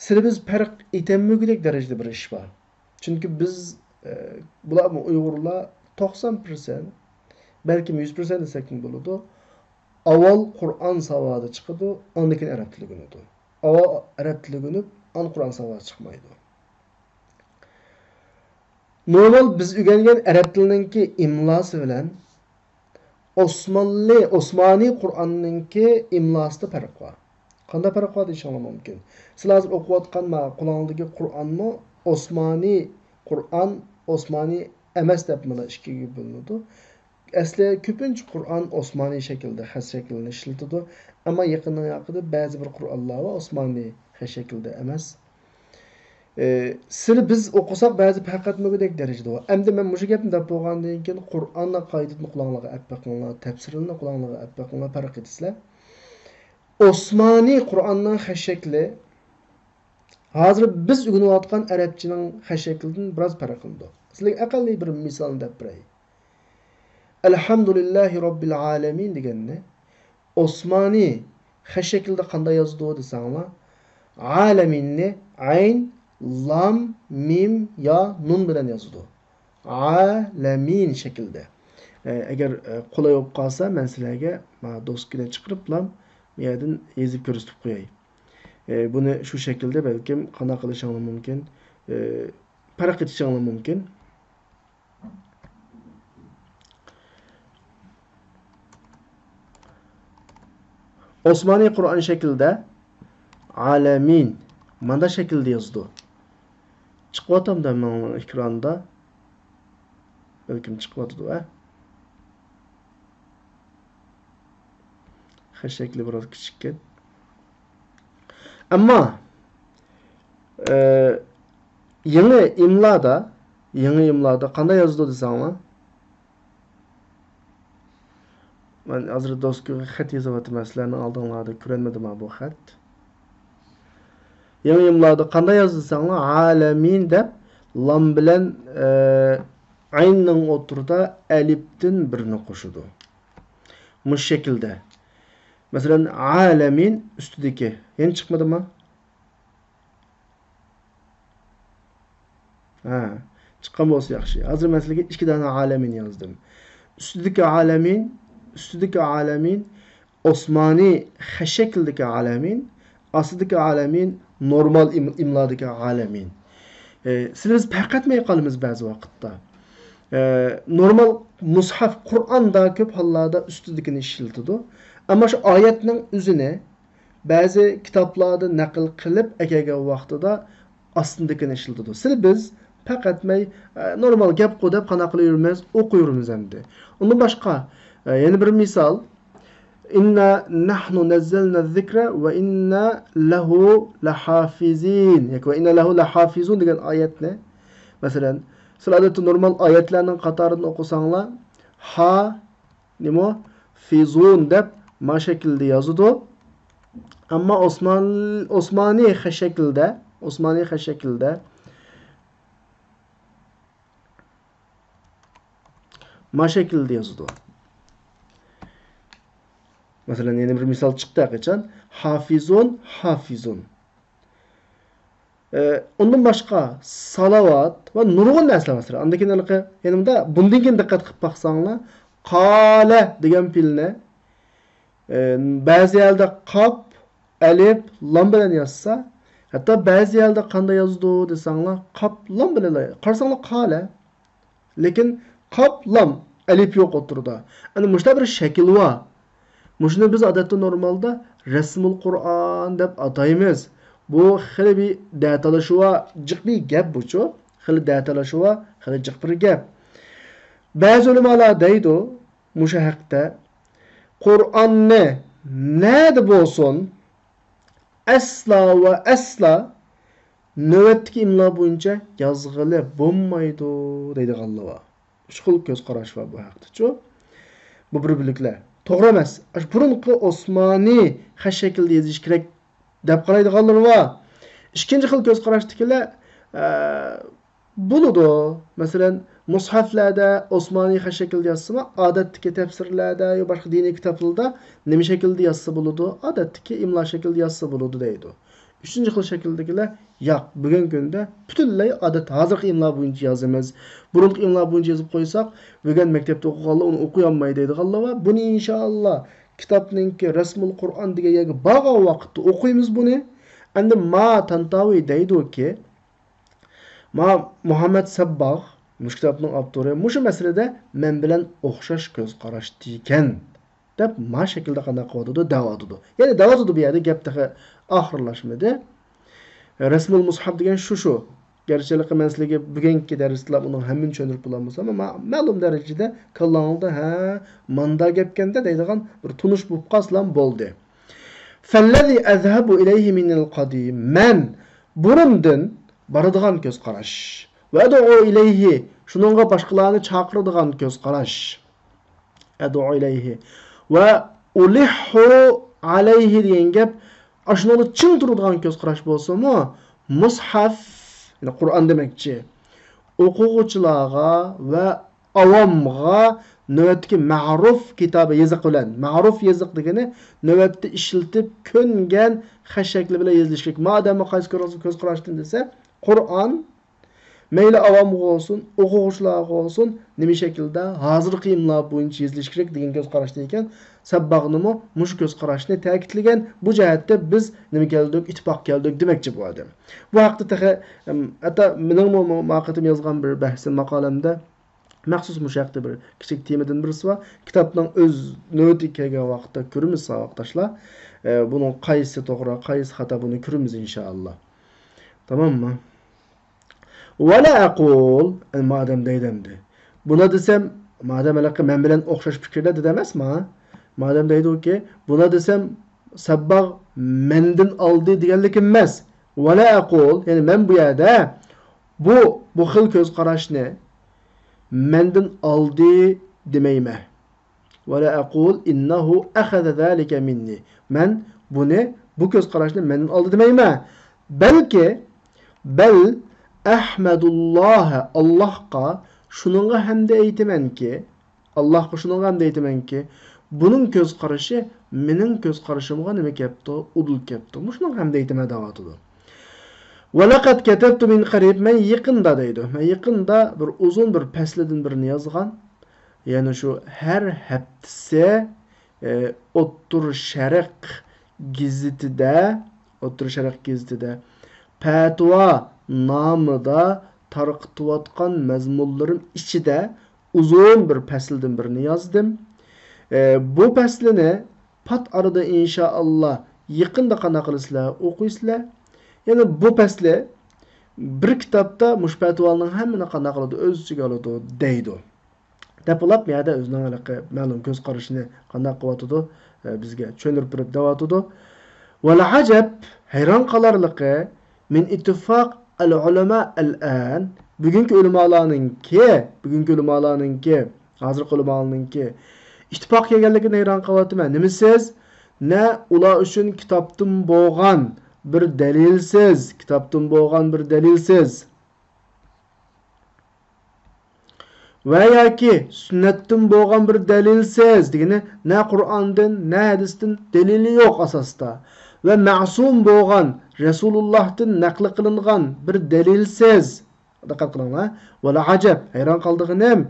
سىلەر بىز پەرق ئېتەلمىگۈدەك دەرىجىدە بىر ئىش بار. چۈنكى بىز، ئە، بۇلارمۇ ئۇيغۇرلار توقسان پىرسەنت، بەلكىم يۈز پىرسەنت دېسەكمۇ بولىدۇ. ئاۋۋال قۇرئان ساۋادى چىقىدۇ، ئاندىن كېيىن ئەرەب تىلى ئۆگىنىدۇ. ئاۋۋال ئەرەب تىلى ئۆگىنىپ، ئاندىن قۇرئان ساۋادى چىقمايدۇ. نورمال بىز ئۆگەنگەن ئەرەب تىلىنىڭكى ئىملاسى بىلەن ئوسمانلى، ئوسمانىي قۇرئاننىڭكى ئىملاسىدا پەرق بار. قانداق پەرق بار دېيىشىڭلار مۇمكىن. سىلەر ھازىر ئوقۇۋاتقان ما قولۇڭلاردىكى قۇرئانمۇ ئوسمانىي قۇرئان، ئوسمانىي ئەمەس دەپ مانا ئىككىگە بۆلۈنىدۇ. ئەسلى كۆپىنچە قۇرئان ئوسمانىي شەكىلدە، خەت شەكلىنى ئىشلىتىدۇ. ئەمما يېقىندىن ياقىدا بەزى بىر قۇرئانلار بار، ئوسمانىي خەت شەكلىدە ئەمەس. ئى، سىلى بىز ئوقۇساق بەزى پەرق ئەتمىگۈدەك دەرىجىدە بار. ئەمدى مەن مۇشۇ گەپنى دەپ بولغاندىن كېيىن قۇرئاننى قايتىدىن قۇلاقلىرىغا ئەپ بېقىڭلار، تەپسىرىنى قۇلاقلىرىغا ئەپ بېقىڭلار، پەرق ئېتىسىلەر. ئوسمانىي قۇرئاننىڭ خەت شەكلى ھازىر بىز ئۆگىنىۋاتقان ئەرەبچىنىڭ خەت شەكلىدىن بىراز پەرقلىنىدۇ. سىلەرگە ئەقەللىي بىر مىسالنى دەپ بېرەي. ئەلھەمدۇلىللاھى رەببىل ئالەمىن دېگەننى ئوسمانىي خەت شەكلىدە قانداق يازىدۇ دېسەڭلار، ئالەمىننى ئەين، لام، مىم، يا، نۇن بىلەن يازىدۇ. ئالەمىن شەكلىدە. ئە، ئەگەر، ئە، قولاي بولۇپ قالسا، مەن سىلەرگە مانا دوسكىنى چىقىرىپلا بۇ يەردىن يېزىپ كۆرسىتىپ قوياي. ئە، بۇنى شۇ شەكىلدە بەلكىم قانداق قىلىشىڭلار مۇمكىن، ئە، پەرق ئېتىشىڭلار مۇمكىن. ئوسمانىي قۇرئان شەكلىدە ئالەمىن مانا شەكىلدە يازىدۇ. چىقىۋاتامدۇ مېنىڭ ئېكراندا؟ بەلكىم چىقىۋاتىدۇ، ھە؟ خەت شەكلى بىراز كىچىككەن. ئەمما، ئە، يېڭى ئىملادا، يېڭى ئىملادا قانداق يازىدۇ دېسەڭلار؟ مەن ھازىر دوسكىغا خەت يېزىۋاتىمەن، سىلەرنىڭ ئالدىڭلاردا كۆرۈنمىدىما بۇ خەت؟ يېڭى ئىملادا قانداق يازىدۇ دېسەڭلار، ئالەمىن دەپ لام بىلەن، ئە، ئەيننىڭ ئوتتۇرىدا ئەلىپتىن بىرنى قوشىدۇ. مۇشۇ شەكىلدە. مەسىلەن، ئالەمىن ئۈستىدىكى. يەنە چىقمىدىما؟ ھە، چىققان بولسا ياخشى. ھازىر مەن سىلەرگە ئىككى دانە ئالەمىن يازدىم. ئۈستىدىكى ئالەمىن، ئۈستىدىكى ئالەمىن ئوسمانىي خەت شەكلىدىكى ئالەمىن، ئاستىدىكى ئالەمىن نورمال ئىم-، ئىملادىكى ئالەمىن. ئە، سىلەر بىز پەرق ئەتمەي قالىمىز بەزى ۋاقىتتا. ئە، نورمال مۇسھەف قۇرئاندا كۆپ ھاللاردا ئۈستىدىكىنى ئىشلىتىدۇ. ئەمما شۇ ئايەتنىڭ ئۆزىنى بەزى كىتابلاردا نەقىل قىلىپ ئەكەلگەن ۋاقتىدا ئاستىدىكىنى ئىشلىتىدۇ. سىلى بىز پەقەتمەي، ئە، نورمال گەپقۇ دەپ قانداق قىلىۋېرىمىز، ئوقۇيۋېرىمىز ئەمدى. ئۇندىن باشقا، ئە، يەنە بىر مىسال. ئىننا نەھنۇ نەززەلنە زىكرە ۋە ئىننا لەھۇ لەھافىزىن. ياكى ۋە ئىننا لەھۇ لەھافىزۇن دېگەن ئايەتنى، مەسىلەن، سىلەر ئادەتتە نورمال ئايەتلەرنىڭ قاتارىدىن ئوقۇساڭلار، ھا، نېمە؟ فىزۇن دەپ ما شەكىلدە يازىدۇ. ئەمما ئوسمان-، ئوسمانىي خەت شەكلىدە، ئوسمانىي خەت شەكلىدە ما شەكىلدە يازىدۇ. مەسىلەن، يەنە بىر مىسال چىقتى ھەرقاچان. ھافىزۇن، ھافىزۇن. ئە، ئۇندىن باشقا سالاۋات ۋە نۇرغۇن نەرسىلەر بار. ئاندىن كېيىن ھېلىقى، يەنە بۇندا، بۇندىن كېيىن دىققەت قىلىپ باقساڭلار، قالە دېگەن پېئىلنى، ئە، بەزى يەردە قاپ، ئەلىپ، لام بىلەن يازسا، ھەتتا بەزى يەردە قانداق يازىدۇ دېسەڭلار، قاپ، لام بىلەن. قارىساڭلار، قالە. لېكىن قاپ، لام، ئەلىپ يوق ئوتتۇرىدا. ئەنە مۇشۇنداق بىر شەكىل بار. مۇشۇنى بىز ئادەتتە نورمالدا رەسمۇل قۇرئان دەپ ئاتايمىز. بۇ خېلى بىر دەتالىشىۋا جىق بىر گەپ بۇچۇ. خېلى دەتالىشىۋا، خېلى جىق بىر گەپ. بەزى ئۆلىمالار دەيدۇ مۇشۇ ھەقتە، قۇرئاننى نەدە بولسۇن، ئەسلا ۋە ئەسلا نۆۋەتتىكى ئىملا بويىچە يازغىلى بولمايدۇ دەيدىغانلار بار. ئۈچ خىل كۆز قاراش بار بۇ ھەقتىچۇ. بۇ بىر بۆلەكلەر. توغرا ئەمەس. ئاشۇ بۇرۇنقى ئوسمانىي خەت شەكلىدە يېزىش كېرەك دەپ قارايدىغانلار بار. ئىككىنچى خىل كۆز قاراشتىكىلەر، ئە، بولىدۇ. مەسىلەن، مۇسھەفلەردە ئوسمانىي خەت شەكلىدە يازسىمۇ، ئادەتتىكى تەپسىرلەردە يا باشقا دىنىي كىتابلاردا نېمە شەكىلدە يازسا بولىدۇ؟ ئادەتتىكى ئىملا شەكلىدە يازسا بولىدۇ دەيدۇ. ئۈچىنچى خىل شەكىلدىكىلەر، ياق، بۈگۈنكى كۈندە پۈتۈنلەي ئادەت ھازىرقى ئىملا بويىچە يازىمىز. بۇرۇنقى ئىملا بويىچە يېزىپ قويساق، بۈگۈن مەكتەپتە ئوقۇغانلار ئۇنى ئوقۇيالمايدۇ دەيدىغانلار بار. بۇنى ئىنشائاللا كىتابنىڭكى رەسمۇل قۇرئان دېگەن يەرگە بارغان ۋاقىتتا ئوقۇيمىز بۇنى. ئەمدى ما تانتاۋى دەيدۇكى، ما مۇھەممەد سەبباغ، مۇشۇ كىتابنىڭ ئاپتورى، مۇشۇ مەسىلىدە مەن بىلەن ئوخشاش كۆز قاراشتىكەن، دەپ ما شەكىلدە قانداق قىلىۋاتىدۇ، دەۋاتىدۇ. يەنى دەۋاتىدۇ بۇ يەردە، گەپ تېخى ئاخىرلاشمىدى. رەسمۇل مۇسھەف دېگەن شۇ، شۇ. گەرچە ھېلىقى مەن سىلەرگە بۈگۈنكى دەرستىلا ئۇنىڭ ھەممىنى چۈشەندۈرۈپ بولالمىسام، ئەمما مەلۇم دەرىجىدە كاللاڭلاردا، ھە، ماندا گەپكەندە دەيدىغان بىر تونۇش بولۇپ قالسىلا بولدى. فالذي أذهب إليه من القديم، مەن بۇرۇندىن بارىدىغان كۆز قاراش. وأدعو إليه، شۇنىڭغا باشقىلارنى چاقىرىدىغان كۆز قاراش. أدعو إليه. وألح عليه دېگەن گەپ، ئاشۇنىڭدا چىڭ تۇرىدىغان كۆز قاراش بولسىمۇ، مۇسھەف، يەنى قۇرئان دېمەكچى، ئوقۇغۇچىلارغا ۋە ئاۋامغا نۆۋەتتىكى مەرۇف كىتابى يېزىق بىلەن، مەرۇف يېزىق دېگىنى نۆۋەتتە ئىشلىتىپ كۆنگەن خەت شەكلى بىلەن يېزىلىشى كېرەك. ما ئادەممۇ قايسى كۆز، كۆز قاراشتىن دېسە، قۇرئان، مەيلى ئاۋامغا بولسۇن، ئوقۇغۇچىلارغا بولسۇن، نېمە شەكىلدە ھازىرقى ئىملا بويىچە يېزىلىشى كېرەك دېگەن كۆز قاراشتىن ئىكەن. سەبباغنىمۇ مۇشۇ كۆز قاراشنى تەكىتلىگەن. بۇ جەھەتتە بىز نېمە كەلدۇق؟ ئىتتىپاق كەلدۇق دېمەكچى بۇ ئادەم. بۇ ھەقتە تېخى، ئەم، ھەتتا مېنىڭمۇ مۇ-، ما قېتىم يازغان بىر بەھسىم، ماقالەمدە مەخسۇس مۇشۇ ھەقتە بىر كىچىك تېمىدىن بىرسى بار. كىتابنىڭ ئۆز نۆۋىتىگە كەلگەن ۋاقىتتا كۆرىمىز، ساۋاقداشلار. ئە، بۇنىڭ قايسى توغرا، قايسى خاتا، بۇنى كۆرىمىز، ئىنشائاللا. تاماممۇ؟ ۋەلا ئەقۇل، مادەم دەيدۇ ئەمدى. بۇنى دېسەم، مادەم ھېلىقى مەن بىلەن ئوخشاش پىكىردە دېدى ئەمەسما؟ مادەم دەيدۇكى، بۇنى دېسەم، سەبباغ مەندىن ئالدى دېگەنلىك ئەمەس. ۋەلا ئەقۇل، يەنى مەن بۇ يەردە بۇ، بۇ خىل كۆز قاراشنى مەندىن ئالدى دېمەيمەن. ولا أقول إنه أخذ ذلك مني. مەن بۇنى، بۇ كۆز قاراشنى مەندىن ئالدى دېمەيمەن. بەلكى، بەل ئەھمەدۇللاھە، ئاللاھقا شۇنىڭغا ھەمدە ئېيتىمەنكى، ئاللاھقا شۇنىڭغا ھەمدە ئېيتىمەنكى، بۇنىڭ كۆز قارىشى مېنىڭ كۆز قارىشىمغا نېمە كەپتۇ؟ ئۇدۇل كەپتۇ. مۇشۇنىڭغا ھەمدە ئېيتىمەن دەۋاتىدۇ. ولقد كتبت من قريب، مەن يېقىندا دەيدۇ. مەن يېقىندا بىر ئۇزۇن بىر پەسلىدىن بىرنى يازغان. يەنى شۇ ھەر ھەپتىسى، ئە، ئوتتۇرا شەرق گېزىتىدە، ئوتتۇرا شەرق گېزىتىدە پەتىۋا نامىدا تارقىتىۋاتقان مەزمۇنلىرىم ئىچىدە ئۇزۇن بىر پەسىلدىن بىرنى يازدىم. ئە، بۇ پەسلىنى پات ئارىدا ئىنشائاللا يېقىندا قانداق قىلىسىلەر، ئوقۇيسىلەر. يەنى بۇ پەسلى بىر كىتابتا مۇشۇ پەتىۋالارنىڭ ھەممىنى قانداق قىلىدۇ، ئۆز ئىچىگە ئالىدۇ دەيدۇ. دەپ بولۇپ، بۇ يەردە ئۆزىنىڭ ھېلىقى مەلۇم كۆز قارىشىنى قانداق قىلىۋاتىدۇ، ئە، بىزگە چۈشەندۈرۈپ بېرىپ دەۋاتىدۇ. ۋەل ئەجەب، ھەيران قالارلىقى، من اتفاق العلماء الآن، بۈگۈنكى ئۆلىمالارنىڭكى، بۈگۈنكى ئۆلىمالارنىڭكى، ھازىرقى ئۆلىمالارنىڭكى ئىتتىپاق كەلگەنلىكىدىن ھەيران قېلىۋاتىمەن. نېمىسىز؟ نە ئۇلار ئۈچۈن كىتابتىن بولغان بىر دەلىلسىز، كىتابتىن بولغان بىر دەلىلسىز. ۋە ياكى سۈننەتتىن بولغان بىر دەلىلسىز دېگىنى، نە قۇرئاندىن، نە ھەدىستىن دەلىلى يوق ئاساستا. ۋە مەسۇم بولغان، رەسۇلۇللاھتىن نەقلى قىلىنغان بىر دەلىلسىز. دىققەت قىلىڭلار. ۋەل ئەجەب، ھەيران قالىدىغىنىم،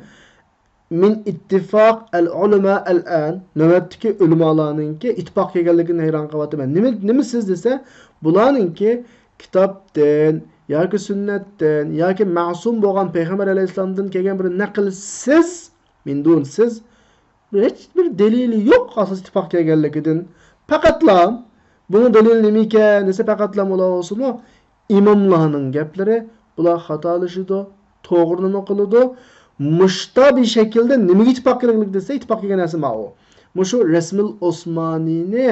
مىن ئىتتىفاق ئەل ئۇلەما ئەلئان، نۆۋەتتىكى ئۆلىمالارنىڭكى ئىتتىپاق كەلگەنلىكىدىن ھەيران قېلىۋاتىمەن. نېمە، نېمە سىز دېسە، بۇلارنىڭكى كىتابتىن ياكى سۈننەتتىن ياكى مەسۇم بولغان پەيغەمبەر ئەلەيھىسسالامدىن كەلگەن بىر نەقىلسىز، مىندۇنسىز، ھېچ بىر دەلىلى يوق ئاساس ئىتتىپاق كەلگەنلىكىدىن. پەقەتلا بۇنىڭ دەلىلى نېمىكەن دېسە، پەقەتلا ئۇلار بولسىمۇ ئىماملارنىڭ گەپلىرى، بۇلار خاتالىشىدۇ، توغرىنىمۇ قىلىدۇ. مۇشتا بىر شەكىلدە نېمىگە ئىتتىپاق كېلىگلىك دېسە، ئىتتىپاق كەلگەن نەرسە ماۋۇ. مۇشۇ رەسمىل ئوسمانىنى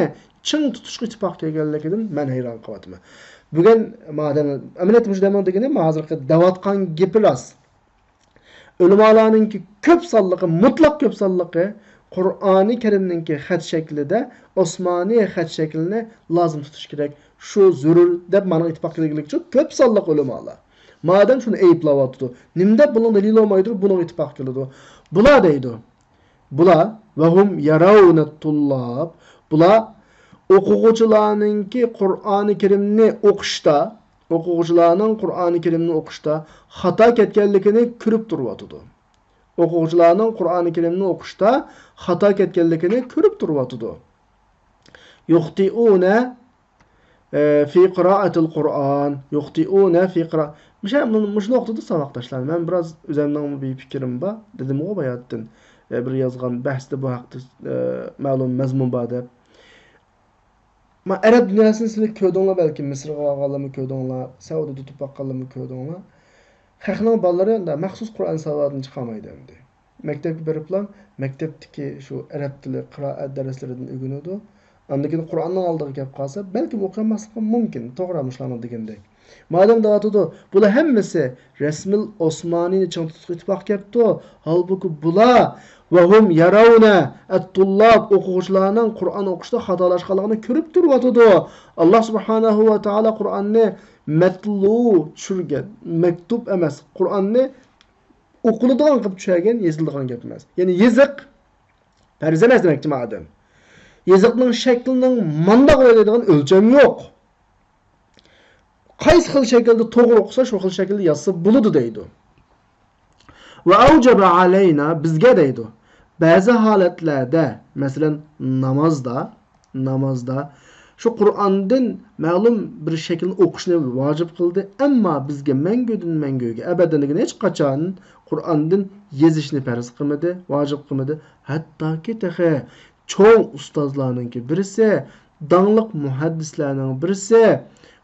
چىڭ تۇتۇشقا ئىتتىپاق كەلگەنلىكىدىن مەن ھەيران قېلىۋاتىمەن. بۈگۈن مادەم، ئەمەلىيەتتە مۇشۇ دەمنىڭ دېگىنى، ما ھازىرقى دەۋاتقان گېپى راست. ئۆلىمالارنىڭكى كۆپ سانلىقى، مۇتلەق كۆپ سانلىقى قۇرئانى كەرىمنىڭكى خەت شەكلىدە، ئوسمانىي خەت شەكلىنى لازىم تۇتۇش كېرەك. شۇ زۆرۈر دەپ مانا ئىتتىپاق كېلىگلىكچۇ، كۆپ سانلىق ئۆلىمالار. مادەم شۇنى ئەيىبلەۋاتىدۇ، نېمە دەپ بۇنىڭ دەلىلى بولمايدۇ، بۇنىڭغا ئىتتىپاق كېلىدۇ. بۇلار دەيدۇ. بۇلار، ۋەھۇم يەرەۋنە تۇللاب. بۇلار ئوقۇغۇچىلارنىڭكى قۇرئانى كەرىمنى ئوقۇشتا، ئوقۇغۇچىلارنىڭ قۇرئانى كەرىمنى ئوقۇشتا خاتا كەتكەنلىكىنى كۆرۈپ تۇرۇۋاتىدۇ. ئوقۇغۇچىلارنىڭ قۇرئانى كەرىمنى ئوقۇشتا خاتا كەتكەنلىكىنى كۆرۈپ تۇرۇۋاتىدۇ. يۇختىئۇنە، ئە، فى قىرائەتىل قۇرئان، يۇختىئۇنە فى قىرا-، مۇشۇ، مۇشۇ نۇقتىدا ساۋاقداشلار، مەن بىراز ئۆزۈمنىڭ بىر پىكرىم بار، دېدىمغۇ باياتتىن، ئە، بىر يازغان بەھستە بۇ ھەقتە، ئە، مەلۇم مەزمۇن بار دەپ. ما ئەرەب دۇنياسىنى سىلەر كۆردۈڭلار بەلكىم، مىسىرغا بارغانلارمۇ كۆردۈڭلار، سەئۇدىدا تۇرۇپ باققانلارمۇ كۆردۈڭلار. خەقنىڭ بالىلىرى مۇنداق مەخسۇس قۇرئان ساۋاتىدىن چىقالمايدۇ ئەمدى. مەكتەپكە بېرىپلا مەكتەپتىكى شۇ ئەرەب تىلى قىرائەت دەرسلىرىدىن ئۆگىنىدۇ. ئاندىن كېيىن قۇرئاننىڭ ئالدىغا كەپ قالسا، بەلكىم ئوقۇيالماسلىقى مۇمكىن. توغرا، مۇشۇلارنىڭ دېگىنىدەك. مادەم دەۋاتىدۇ، بۇلار ھەممىسى رەسمىل ئوسمانىنى چىڭ تۇتۇشقا ئىتتىپاق كەپتۇ. ھالبۇكى بۇلار، ۋەھۇم يەرەۋنە ئەت-تۇللاب، ئوقۇغۇچىلارنىڭ قۇرئان ئوقۇشتا خاتالاشقانلىقىنى كۆرۈپ تۇرۇۋاتىدۇ. ئاللا سۇبھانەھۇ ۋە تائالا قۇرئاننى مەتلۇ چۈشۈرگەن، مەكتۇب ئەمەس، قۇرئاننى ئوقۇلىدىغان قىلىپ چۈشۈرگەن، يېزىلىدىغان گەپ ئەمەس. يەنى يېزىق پەرز ئەمەس دېمەكچى مادەم. يېزىقنىڭ شەكلىنىڭ مانداق بولىدىغان ئۆلچەم يوق. قايسى خىل شەكىلدە توغرا ئوقۇسا، شۇ خىل شەكىلدە يازسا بولىدۇ دەيدۇ. ۋە ئەۋجەبە ئەلەينا، بىزگە دەيدۇ. بەزى ھالەتلەردە، مەسىلەن، نامازدا، نامازدا شۇ قۇرئاندىن مەلۇم بىر شەكىلنى ئوقۇشنى ۋاجىپ قىلدى. ئەمما بىزگە مەڭگۈدىن مەڭگۈگە، ئەبەدەن دېگەن ھېچقاچان قۇرئاندىن يېزىشنى پەرز قىلمىدى، ۋاجىپ قىلمىدى. ھەتتاكى تېخى چوڭ ئۇستازلارنىڭكى بىرسى، داڭلىق مۇھەددىسلەرنىڭ بىرسى،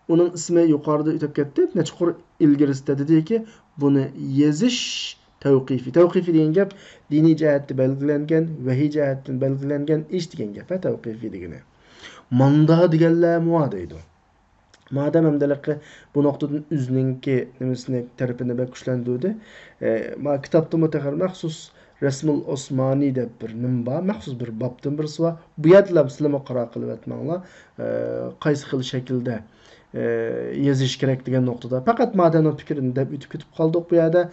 ئۇنىڭ ئىسمى يۇقىرىدا ئۆتۈپ كەتتى، نەچچە قۇر ئىلگىرىسىدە دېدىكى، بۇنى يېزىش تەۋقىفىي. تەۋقىفىي دېگەن گەپ دىنىي جەھەتتە بەلگىلەنگەن، ۋەھىي جەھەتتىن بەلگىلەنگەن ئىش دېگەن گەپ، ھە، تەۋقىفىي دېگىنى. ماندا دېگەنلەرمۇ بار دەيدۇ. مادەم ئەمدىلىقى بۇ نۇقتىدىن ئۆزىنىڭكى نېمىسىنى، تەرىپىنى بەك كۈچلەندۈردى. ئە، ما كىتابتىمۇ تېخى مەخسۇس رەسمۇل ئوسمانى دەپ بىر نېمە بار، مەخسۇس بىر بابتىن بىرسى بار. بۇ يەردىلا سىلىمۇ قارار قىلىۋەتمەڭلار، ئە، قايسى خىل شەكىلدە، ئە، يېزىش كېرەك دېگەن نۇقتىدا. پەقەت مادەمنىڭ پىكرىنى دەپ ئۆتۈپ كېتىپ قالدۇق بۇ يەردە.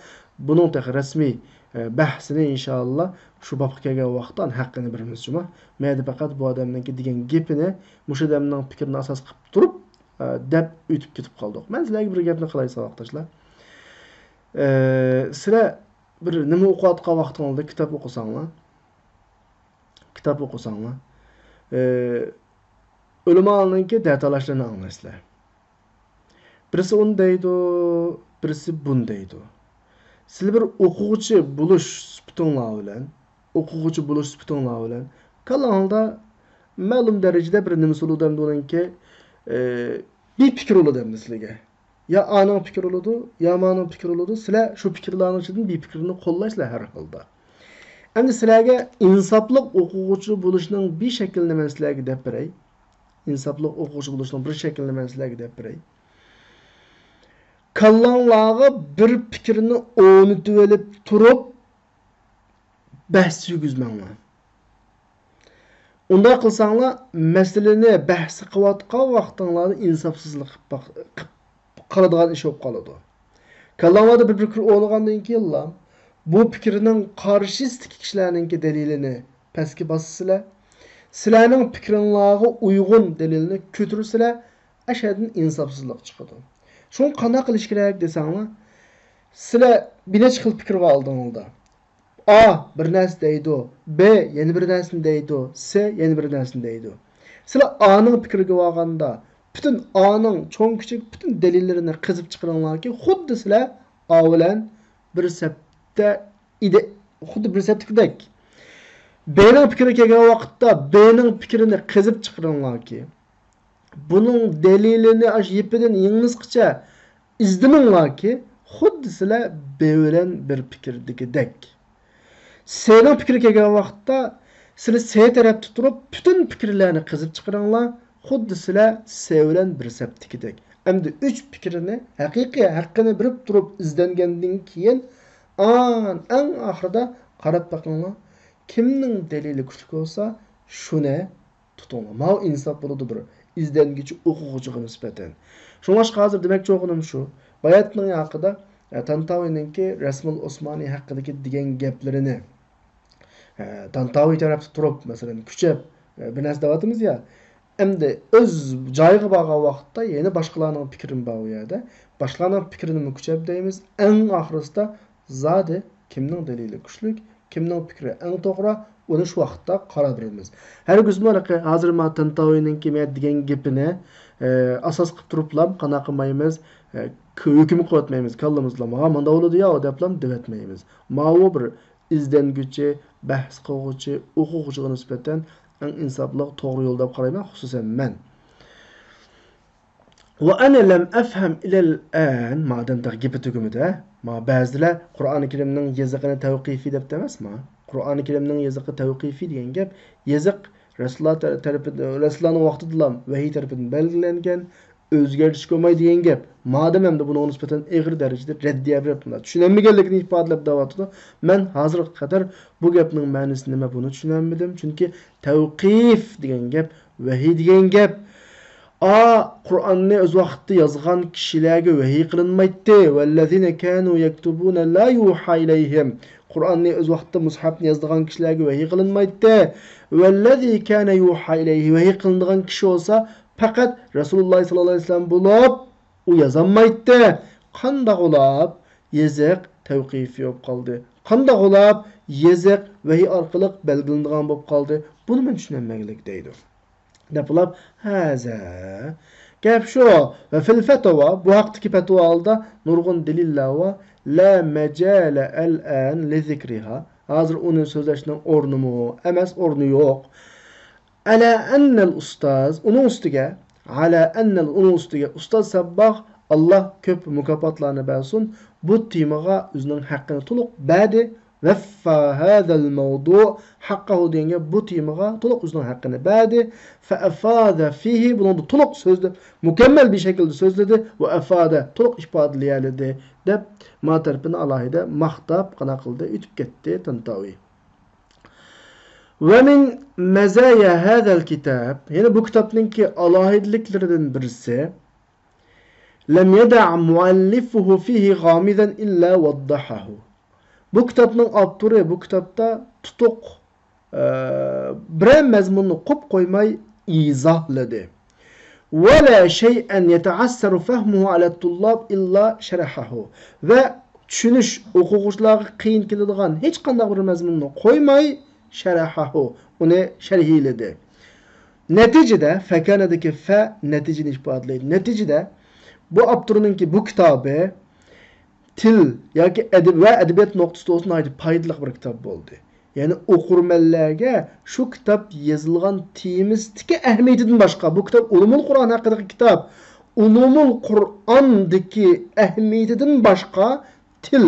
بۇنىڭ تېخى رەسمىي، ئە، بەھسىنى ئىنشائاللا شۇ بابقا كەلگەن ۋاقىتتا ھەققىنى بېرىمىز جۇمۇ. مەيەردە پەقەت بۇ ئادەمنىڭكى دېگەن گېپىنى، مۇشۇ ئادەمنىڭ پىكرىنى ئاساس قىلىپ تۇرۇپ، ئە، دەپ ئۆتۈپ كېتىپ قالدۇق. مەن سىلەرگە بىر گەپنى قىلاي ساۋاقداشلار. ئە، سىلەر بىر نېمە ئوقۇۋاتقان ۋاقتىڭلاردا كىتاب ئوقۇساڭلار، كىتاب ئوقۇساڭلار، ئە، ئۆلىمالارنىڭكى دەتالاشلىرىنى ئاڭلايسىلەر. بىرسى ئۇنى دەيدۇ، بىرسى بۇنى دەيدۇ. سىلەر بىر ئوقۇغۇچى بولۇش سۈپىتىڭلار بىلەن، ئوقۇغۇچى بولۇش سۈپىتىڭلار بىلەن كاللاڭلاردا مەلۇم دەرىجىدە بىر نېمىسى بولىدۇ ئەمدى ئۇنىڭكى، ئە، بىر پىكىر بولىدۇ ئەمدى سىلەرگە. يا ئانىڭ پىكرى بولىدۇ، يا مانىڭ پىكرى بولىدۇ. سىلەر شۇ پىكىرلەرنىڭ ئىچىدىن بىر پىكىرنى قوللايسىلەر ھەر ھالدا. ئەمدى سىلەرگە ئىنساپلىق ئوقۇغۇچى بولۇشنىڭ بىر شەكلىنى مەن سىلەرگە دەپ بېرەي. ئىنساپلىق ئوقۇغۇچى بولۇشنىڭ بىر شەكلىنى مەن سىلەرگە دەپ بېرەي. كاللاڭلارغا بىر پىكىرنى ئورنىتىۋېلىپ تۇرۇپ، بەھس يۈرگۈزمەڭلار. ئۇنداق قىلساڭلار، مەسىلىنى بەھس قىلىۋاتقان ۋاقتىڭلاردا ئىنساپسىزلىق قىلىپ باق-، قىلىپ قالىدىغان ئىش بولۇپ قالىدۇ. كاللاڭلاردا بىر پىكىر ئوينىغاندىن كېيىنلا، بۇ پىكىرنىڭ قارشىسىدىكى كىشىلەرنىڭكى دەلىلىنى پەسكە باسىسىلەر. سىلەرنىڭ پىكرىڭلارغا ئۇيغۇن دەلىلنى كۆتۈرسىلەر، ئەشەدىن ئىنساپسىزلىق چىقىدۇ. شۇڭا قانداق قىلىش كېرەك دېسەڭلار، سىلەر بىر نەچچە خىل پىكىر بار ئالدىڭلاردا. ئا بىر نەرسە دەيدۇ، بى يەنە بىر نەرسىنى دەيدۇ، سى يەنە بىر نەرسىنى دەيدۇ. سىلەر ئانىڭ پىكرىگە بارغاندا، پۈتۈن ئانىڭ چوڭ كىچىك پۈتۈن دەلىللىرىنى قېزىپ چىقىرىڭلاركى، خۇددى سىلەر ئا بىلەن بىر سەپتە ئىدى، خۇددى بىر سەپتىكىدەك. بىنىڭ پىكرىگە كەلگەن ۋاقىتتا، بىنىڭ پىكرىنى قېزىپ چىقىرىڭلاركى، بۇنىڭ دەلىلىنى ئاشۇ يىپىدىن يېڭىمىزغىچە ئىزدىمەڭلاركى، خۇددى سىلەر بى بىلەن بىر پىكىردىكىدەك. سىنىڭ پىكرىگە كەلگەن ۋاقىتتا، سىلەر سى تەرەپتە تۇرۇپ، پۈتۈن پىكىرلەرنى قېزىپ چىقىرىڭلار، خۇددى سىلەر سى بىلەن بىر سەپتىكىدەك. ئەمدى ئۈچ پىكىرنى ھەقىقىي ھەققىنى بېرىپ تۇرۇپ ئىزدەنگەندىن كېيىن، ئان-، ئەڭ ئاخىرىدا قاراپ بېقىڭلار، كىمنىڭ دەلىلى كۈچلۈك بولسا، شۇنى تۇتۇڭلار. ماۋۇ ئىنساپ بولىدۇ بىر ئىزدەنگۈچى ئوقۇغۇچىغا نىسبەتەن. شۇڭلاشقا ھازىر دېمەكچى بولغىنىم شۇ. باياتنىڭ ھەققىدە، ئە، تانتاۋىنىڭكى رەسمۇل ئوسمانى ھەققىدىكى دېگەن گەپلىرىنى، ئە، تانتاۋى تەرەپتە تۇرۇپ، مەسىلەن، كۈچەپ، ئە، بىر نەرسە دەۋاتىمىز يا، ئەمدى ئۆز جايىغا بارغان ۋاقىتتا يەنە باشقىلارنىڭ پىكرىمۇ بار ئۇ يەردە. باشقىلارنىڭ پىكرىنىمۇ كۈچەپ دەيمىز. ئەڭ ئاخىرىسىدا زادى كىمنىڭ دەلىلى كۈچلۈك، كىمنىڭ پىكرى ئەڭ توغرا، ئۇنى شۇ ۋاقىتتا قارار بېرىمىز. ھەرگىزمۇ ھېلىقى ھازىر ما تانتاۋىنىڭكى مەن دېگەن گېپىنى، ئە، ئاساس قىلىپ تۇرۇپلا قانداق قىلمايمىز، ئە، ك-، ھۆكۈم قىلىۋەتمەيمىز. كاللىمىزدا ماڭا مۇنداق بولىدۇ يا دەپلا دېۋەتمەيمىز. ماۋۇ بىر ئىزدەنگۈچى، بەھس قىلغۇچى، ئوقۇغۇچىغا نىسبەتەن ئەڭ ئىنساپلىق، توغرا يول دەپ قارايمەن، خۇسۇسەن مەن. وأنا لم أفهم إلى الآن، مادەم تېخى گېپى تۈگىمىدى، ھە؟ ما بەزىلەر قۇرئان كەرىمنىڭ يېزىقىنى تەۋقىفىي دەپتۇ ئەمەسما؟ قۇرئان كەرىمنىڭ يېزىقى تەۋقىفىي دېگەن گەپ، يېزىق رەسۇلۇللا تە-، تەرىپىدىن، رەسۇلۇللانىڭ ۋاقتىدىلا ۋەھىي تەرىپىدىن بەلگىلەنگەن، ئۆزگەرتىشكە بولمايدۇ دېگەن گەپ. مادەم ئەمدى بۇنىڭغا نىسبەتەن ئېغىر دەرىجىدە رەددىيە بېرىپ، مۇنداق چۈشىنەلمىگەنلىكىنى ئىپادىلەپ دەۋاتىدۇ. مەن ھازىرغا قەدەر بۇ گەپنىڭ مەنىسى نېمە، بۇنى چۈشىنەلمىدىم. چۈنكى تەۋقىف دېگەن گەپ، ۋەھىي دېگەن گەپ. ئا، قۇرئاننى ئۆز ۋاقتىدا يازغان كىشىلەرگە ۋەھىي قىلىنمايتتى. والذين كانوا يكتبون لا يوحى إليهم. قۇرئاننى ئۆز ۋاقتىدا مۇسھەپنى يازىدىغان كىشىلەرگە ۋەھىي قىلىنمايتتى. والذي كان يوحى إليه، ۋەھىي قىلىنىدىغان كىشى بولسا پەقەت رەسۇلۇللا ساللاللاھۇ ئەلەيھى ۋەسەللەم بولۇپ، ئۇ يازالمايتتى. قانداق بولۇپ يېزىق تەۋقىفىي بولۇپ قالدى؟ قانداق بولۇپ يېزىق ۋەھىي ئارقىلىق بەلگىلىنىدىغان بولۇپ قالدى؟ بۇنى مەن چۈشىنەلمىگەنلىك دەيدۇ. دەپ بولۇپ، ھازا. گەپ شۇ. وفي الفتوى، بۇ ھەقتىكى پەتىۋالاردا نۇرغۇن دەلىللەر بار. لا مجال الآن لذكرها. ھازىر ئۇنى سۆزلەشنىڭ ئورنىمۇ ئەمەس، ئورنى يوق. على أن الأستاذ، ئۇنىڭ ئۈستىگە، على أن، ئۇنىڭ ئۈستىگە ئۇستاز سەبباغ، ئاللا كۆپ مۇكاپاتلارنى بەرسۇن، بۇ تېمىغا ئۆزىنىڭ ھەققىنى تولۇق بەردى. وفى هذا الموضوع حقه دېگەن گەپ، بۇ تېمىغا تولۇق ئۆزىنىڭ ھەققىنى بەردى. فأفاض فيه، بۇنىڭدا تولۇق سۆزلەپ، مۇكەممەل بىر شەكىلدە سۆزلىدى. وأفاد، تولۇق ئىپادىلىيەلىدى، دەپ ما تەرىپىنى ئالاھىدە ماختاپ، قانداق قىلدى، ئۆتۈپ كەتتى تانتاۋى. ومن مزايا هذا الكتاب، يەنى بۇ كىتابنىڭكى ئالاھىدىلىكلىرىدىن بىرسى، لم يدع مؤلفه فيه غامضا إلا وضحه. بۇ كىتابنىڭ ئاپتورى بۇ كىتابتا تۇتۇق، ئە، بىرەر مەزمۇننى قوپ قويماي ئىزاھلىدى. ولا شيئا يتعسر فهمه على الطلاب إلا شرحه. ۋە چۈشىنىش، ئوقۇغۇچىلارغا قىيىن كېلىدىغان ھېچقانداق بىر مەزمۇننى قويماي، شرحه، ئۇنى شەرھلىدى. نەتىجىدە، فكان دىكى فە نەتىجىنى ئىپادىلەيدۇ. نەتىجىدە، بۇ ئاپتورنىڭكى بۇ كىتابى تىل ياكى ئەدەب ۋە ئەدەبىيات نۇقتىسىدا بولسا ناھايىتى پايدىلىق بىر كىتاب بولدى. يەنى ئوقۇرمەنلەرگە شۇ كىتاب يېزىلغان تېمىسىدىكى ئەھمىيىتىدىن باشقا، بۇ كىتاب ئۇلۇمۇل قۇرئان ھەققىدىكى كىتاب، ئۇلۇمۇل قۇرئاندىكى ئەھمىيىتىدىن باشقا تىل،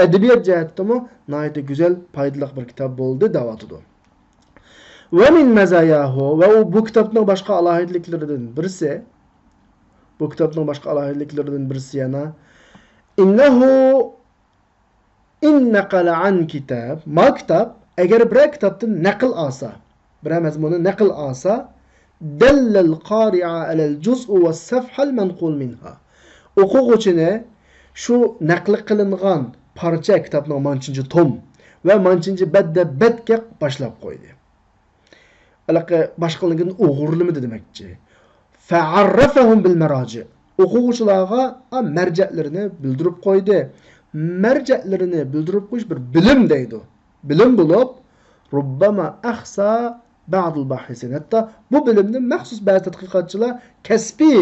ئەدەبىيات جەھەتتىمۇ ناھايىتى گۈزەل، پايدىلىق بىر كىتاب بولدى دەۋاتىدۇ. ومن مزاياه، ۋە ئۇ بۇ كىتابنىڭ باشقا ئالاھىدىلىكلىرىدىن بىرسى، بۇ كىتابنىڭ باشقا ئالاھىدىلىكلىرىدىن بىرسى يەنە، إنه إن نقل عن كتاب، ما كىتاب، ئەگەر بىرەر كىتابتىن نەقىل ئالسا، بىرەر مەزمۇننى نەقىل ئالسا، دەللەل قارىئە ئەلەل جۇزئۇ ۋەس سەفھەل مەنقۇل مىنھا. ئوقۇغۇچىنى شۇ نەقلى قىلىنغان پارچە، كىتابنىڭ مانچىنچى توم ۋە مانچىنچى بەت دەپ بەتكە باشلاپ قويدى. ھېلىقى باشقىلىرىنىڭكىنى ئوغرىلىمىدى دېمەكچى. فەئەررەفەھۇم بىل مەراجىئ. ئوقۇغۇچىلارغا، ئا، مەرجەلىرىنى بىلدۈرۈپ قويدى. مەرجەلىرىنى بىلدۈرۈپ قويۇش بىر بىلىم دەيدۇ. بىلىم بولۇپ، رۇببەما ئەخسا بەئدۇل باھىسىن. ھەتتا بۇ بىلىمنى مەخسۇس بەزى تەتقىقاتچىلار كەسپىي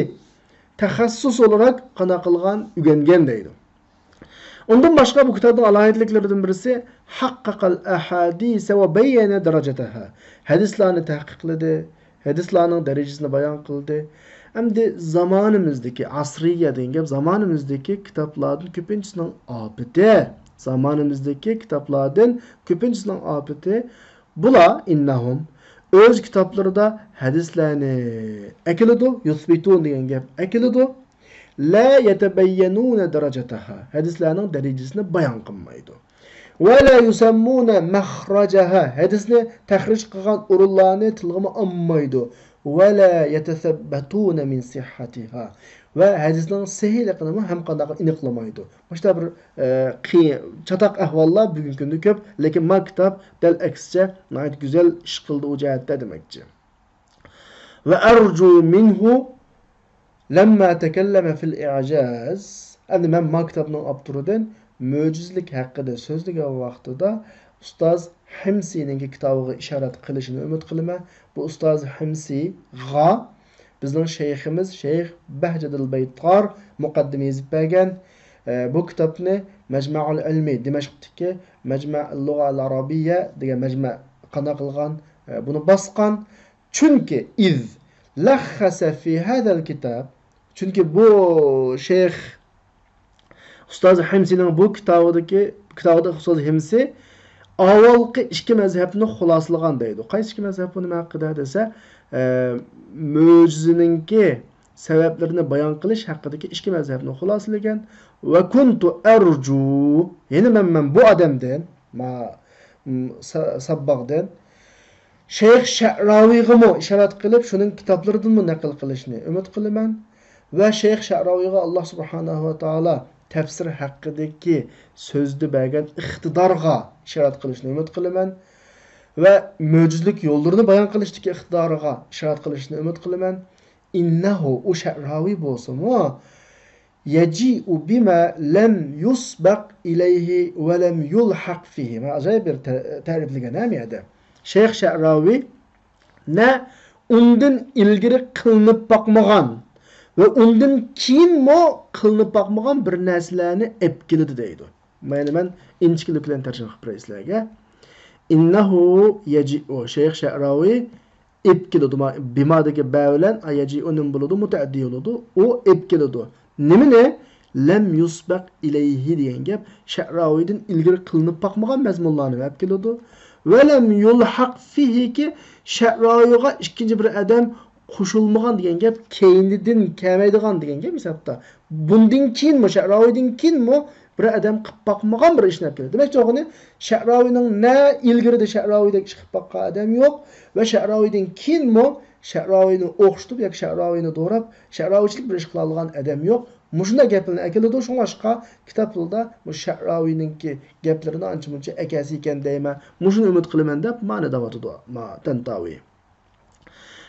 تەخەسسۇس ئولاراق قانداق قىلغان، ئۆگەنگەن دەيدۇ. ئۇندىن باشقا بۇ كىتابنىڭ ئالاھىدىلىكلىرىدىن بىرسى، ھەققەقەل ئەھادىسە ۋە بەييەنە دەرەجەتەھا. ھەدىسلارنى تەھقىقلىدى، ھەدىسلارنىڭ دەرىجىسىنى بايان قىلدى. ئەمدى زامانىمىزدىكى، ئەسرىيە دېگەن گەپ، زامانىمىزدىكى كىتابلاردىن كۆپىنچىسىنىڭ ئاپىتى، زامانىمىزدىكى كىتابلاردىن كۆپىنچىسىنىڭ ئاپىتى، بۇلار، ئىننەھۇم، ئۆز كىتابلىرىدا ھەدىسلەرنى ئەكېلىدۇ، يۇسبىتۇن دېگەن گەپ ئەكېلىدۇ. لا يتبينون درجتها، ھەدىسلەرنىڭ دەرىجىسىنى بايان قىلمايدۇ. ولا يسمون مخرجها، ھەدىسنى تەخرىج قىلغان ئورۇنلارنى تىلغىمۇ ئالمايدۇ. ولا يتثبتون من صحتها، ۋە ھەدىسنىڭ سەھىھلىقىنىمۇ ھەم قانداق ئېنىقلىمايدۇ. مۇشۇنداق بىر، ئە، قىيىن، چاتاق ئەھۋاللار بۈگۈنكى كۈندە كۆپ، لېكىن ما كىتاب دەل ئەكسىچە ناھايىتى گۈزەل ئىش قىلدى ئۇ جەھەتتە دېمەكچى. وأرجو منه لما تكلم في الإعجاز. ئەمدى مەن ما كىتابنىڭ ئاپتورىدىن مۆجىزىلىك ھەققىدە سۆزلىگەن ۋاقتىدا ئۇستاز ھىمسىنىڭكى كىتابىغا ئىشارەت قىلىشىنى ئۈمىد قىلىمەن. بۇ ئۇستاز ھىمسىغا بىزنىڭ شەيخىمىز شەيخ بەھجەتۇل بەيتار مۇقەددىمە يېزىپ بەرگەن. ئە، بۇ كىتابنى مەجمەئۇل ئىلمى، دىمەشقتىكى مەجمەئۇل لۇغە ئەل ئەرەبىيە دېگەن مەجمە قانداق قىلغان، ئە، بۇنى باسقان. چۈنكى، إذ لخص في هذا الكتاب، چۈنكى بۇ شەيخ ئۇستاز ھىمسىنىڭ بۇ كىتابىدىكى، كىتابىدا ئۇستاز ھىمسى ئاۋۋالقى ئىككى مەزھەپنى خۇلاسىلىغان دەيدۇ. قايسى ئىككى مەزھەپ بۇ نېمە ھەققىدە دېسە، ئە، مۆجىزىنىڭكى سەۋەبلىرىنى بايان قىلىش ھەققىدىكى ئىككى مەزھەپنى خۇلاسىلىگەن. ۋە كۇنتۇ ئەرجۇ، يەنە مەن، مەن بۇ ئادەمدىن، ما، م، سا-، سابباغدىن، شەيخ شەئراۋىغىمۇ ئىشارەت قىلىپ، شۇنىڭ كىتابلىرىدىنمۇ نەقىل قىلىشنى ئۈمىد قىلىمەن. ۋە شەيخ شەئراۋىغا ئاللا سۇبھانەھۇ ۋە تائالا تەپسىر ھەققىدىكى سۆزدە بەرگەن ئىقتىدارغا ئىشارەت قىلىشنى ئۈمىد قىلىمەن. ۋە مۆجىزىلىك يوللىرىنى بايان قىلىشتىكى ئىقتىدارىغا ئىشارەت قىلىشنى ئۈمىد قىلىمەن. ئىننەھۇ، ئۇ شەئراۋى بولسىمۇ، يەجىئۇ بىما لەم يۇسبەق ئىلەيھى ۋە لەم يۇلھەق فىھى. مانا ئاجايىپ بىر تە-، تەرىپلىگەن ھە بۇ يەردە. شەيخ شەئراۋى نە ئۇندىن ئىلگىرى قىلىنىپ باقمىغان ۋە ئۇندىن كېيىنمۇ قىلىنىپ باقمىغان بىر نەرسىلەرنى ئەپ كېلىدۇ دەيدۇ. مانا مەن ئىنچىكىلىك بىلەن تەرجىمە قىلىپ بېرەي سىلەرگە. ئىننەھۇ يەجىئۇ، شەيخ شەئراۋى ئېپ كېلىدۇ. ما-، بىمادىكى بە بىلەن، ئا، يەجىئۇ نېمە بولىدۇ؟ مۇتەئەددى بولىدۇ. ئۇ ئېپ كېلىدۇ. نېمىنى؟ لەم يۇسبەق ئىلەيھى دېگەن گەپ، شەئراۋىدىن ئىلگىرى قىلىنىپ باقمىغان مەزمۇنلارنى ئەپ كېلىدۇ. ۋە لەم يۇلھەق فىھىكى، شەئراۋىغا ئىككىنچى بىر ئادەم قوشۇلمىغان دېگەن گەپ، كەينىدىن كەلمەيدىغان دېگەن گەپ ھېسابتا. بۇندىن كېيىنمۇ، شەئراۋىدىن كېيىنمۇ بىر ئادەم قىلىپ باقمىغان بىر ئىشنى ئەپ كېلىدۇ. دېمەكچى بولغىنى، شەئراۋىنىڭ نە ئىلگىرىدە شەئراۋىدەك ئىش قىلىپ باققان ئادەم يوق ۋە شەئراۋىدىن كېيىنمۇ شەئراۋىنى ئوخشىتىپ ياكى شەئراۋىنى دوراپ، شەئراۋىچىلىك بىر ئىش قىلالىغان ئادەم يوق. مۇشۇنداق گەپلەرنى ئەكېلىدۇ. شۇڭلاشقا كىتابلىرىدا مۇشۇ شەئراۋىنىڭكى گەپلىرىنى ئانچە-مۇنچە ئەكەلسە ئىكەن دەيمەن. مۇشۇنى ئۈمىد قىلىمەن دەپ مانا دەۋاتىدۇ ما تەنتاۋى.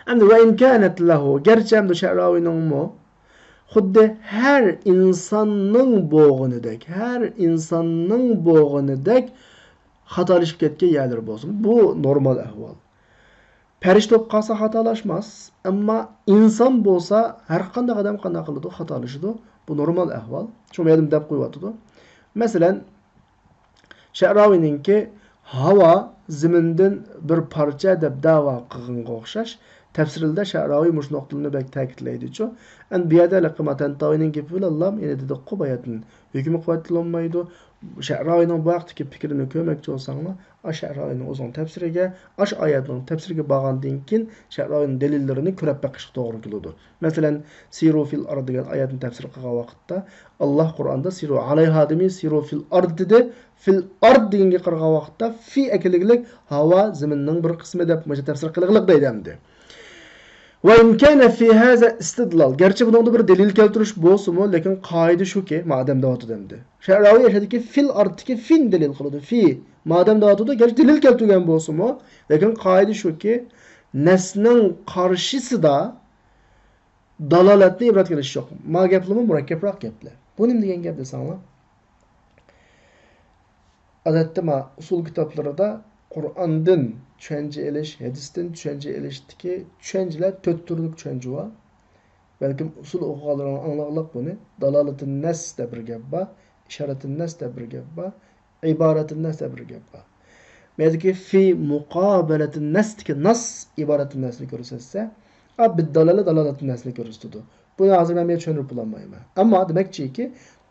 ئەمدى ۋە ئىن كانەت لەھۇ، گەرچە ئەمدى شەئراۋىنىڭمۇ خۇددى ھەر ئىنساننىڭ بولغىنىدەك، ھەر ئىنساننىڭ بولغىنىدەك خاتالىشىپ كەتكەن يەرلىرى بولسىمۇ، بۇ نورمال ئەھۋال. پەرىشتە بولۇپ قالسا خاتالاشماس، ئەمما ئىنسان بولسا ھەر قانداق ئادەم قانداق قىلىدۇ؟ خاتالىشىدۇ. بۇ نورمال ئەھۋال. شۇ يەردىن دەپ قويۇۋاتىدۇ. مەسىلەن، شەئراۋىنىڭكى ھاۋا زېمىندىن بىر پارچە دەپ دەۋا قىلغىنىغا ئوخشاش، تەپسىرىدە شەئراۋى مۇشۇ نۇقتىلارنى بەك تەكىتلەيدىچۇ. ئەمدى بۇ يەردە ھېلىقى ما تەنتاۋىنىڭ گېپى بىلەنلا يەنە دېدۇققۇ باياتىن ھۆكمى قۇۋۋەتلىنمەيدۇ. شەئراۋىنىڭ بۇ ھەقتىكى پىكرىنى كۆرمەكچى بولساڭلار، ئاشۇ شەئراۋىنىڭ ئۆزىنىڭ تەپسىرىگە، ئاشۇ ئايەتنىڭ تەپسىرىگە بارغاندىن كېيىن شەئراۋىنىڭ دەلىللىرىنى كۆرۈپ بېقىشقا توغرا كېلىدۇ. مەسىلەن، سىرۇ فىل ئارض دېگەن ئايەتنى تەپسىر قىلغان ۋاقىتتا، ئاللاھ قۇرئاندا سىرۇ ئەلەيھا دېمەي، سىرۇ فىل ئارض دېدى. فىل ئارض دېگەنگە قارىغان ۋاقىتتا، فى ئەكىلگىلىك ھاۋا زېمىننىڭ بىر قىسمى دەپ مۇشۇ تەپسىر قىلغىلىق دەيدۇ ئەمدى. ۋە ئىن كانە فى ھازا ئىستىدلال. گەرچە بۇنىڭدا بىر دەلىل كەلتۈرۈش بولسىمۇ، لېكىن قائىدە شۇكى، مادەم دەۋاتىدۇ ئەمدى. شەئراۋى ئەشەدىكى فىل ئارتتىكى فىن دەلىل قىلىدۇ. فى. مادەم دەۋاتىدۇ، گەرچە دەلىل كەلتۈرگەن بولسىمۇ، لېكىن قائىدە شۇكى، نەسنىڭ قارشىسىدا دالالەتنى ئىبرەتكە ئېلىش يوق. ما گەپلىمۇ مۇرەككەپراق گەپلەر. بۇ نېمە دېگەن گەپ دېسەڭلار؟ ئادەتتە ما ئۇسۇل كىتابلىرىدا قۇرئاندىن چۈشەنچە ئېلىش، ھەدىستىن چۈشەنچە ئېلىشتىكى چۈشەنچىلەر تۆت تۈرلۈك چۈشەنچە بار. بەلكىم ئۇسۇل ئوقۇغانلىرىڭلار ئاڭلىغانلىق بۇنى. دالالىتىن نەس دەپ بىر گەپ بار، ئىشارەتىن نەس دەپ بىر گەپ بار، ئىبارەتىن نەس دەپ بىر گەپ بار. مەيەردىكى فى مۇقابەلەتىن نەستىكى ناس ئىبارەتىن نەسنى كۆرسەتسە، ئا، بىددالالە دالالەتىن نەسنى كۆرسىتىدۇ. بۇنى ھازىر مەن بۇ يەردە چۈشەندۈرۈپ بولالمايمەن. ئەمما دېمەكچىكى،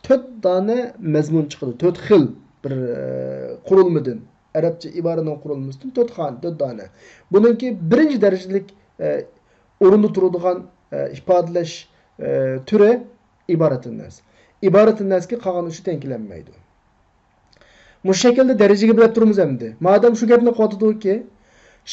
تۆت دانە مەزمۇن چىقىدۇ. تۆت خىل بىر، ئە، قۇرۇلمىدىن. ئەرەبچە ئىبارىنىڭ قۇرۇلمىسىدىن تۆت خان، تۆت دانە. بۇنىڭكى بىرىنچى دەرىجىلىك، ئە، ئورۇندا تۇرىدىغان، ئە، ئىپادىلەش، ئە، تۈرى ئىبارەتىن نەس. ئىبارەتىن نەسكە قالغان ئۈچى تەڭ كېلەلمەيدۇ. مۇشۇ شەكىلدە دەرىجىگە بۆلۈپ تۇرىمىز ئەمدى. مادەم شۇ گەپنى قىلىۋاتىدۇكى،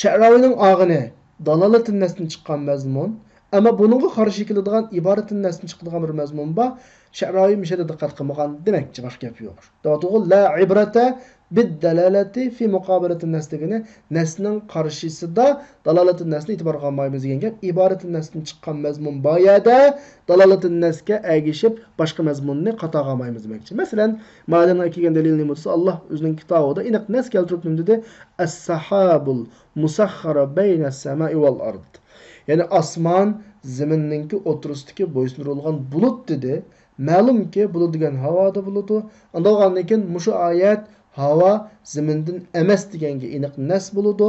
شەئراۋىنىڭ ئاغىنى دالالىتىن نەستىن چىققان مەزمۇن، ئەمما بۇنىڭغا قارشى كېلىدىغان ئىبارەتىن نەستىن چىقىدىغان بىر مەزمۇن بار. شەئراۋى مۇشۇ يەردە دىققەت قىلمىغان دېمەكچى، باشقا گەپ يوق. دەۋاتىدىغۇ، لا ئىبرەتە بىددالالەتى فى مۇقابىلەتىن نەس دېگىنى، نەسنىڭ قارشىسىدا دالالەتىن نەسنى ئېتىبارغا ئالمايمىز دېگەن گەپ، ئىبارەتىن نەستىن چىققان مەزمۇن بار يەردە دالالەتىن نەسكە ئەگىشىپ باشقا مەزمۇننى قاتارغا ئالمايمىز دېمەكچى. مەسىلەن، مادەمنىڭ ئەكەلگەن دەلىلى نېمە دېسە، ئاللاھ ئۆزىنىڭ كىتابىدا ئېنىق نەس كەلتۈرۈپ نېمە دېدى؟ ئەسسەھابۇل مۇسەخخەرە بەينەسسەمائى ۋەل ئارض. يەنى ئاسمان زېمىننىڭكى ئوتتۇرىسىدىكى بويسۇندۇرۇلغان بۇلۇت دېدى. مەلۇمكى، بۇلۇت دېگەن ھاۋادا بولىدۇ. ئانداق بولغاندىن كېيىن مۇشۇ ئايەت ھاۋا زېمىندىن ئەمەس دېگەنگە ئېنىق نەس بولىدۇ.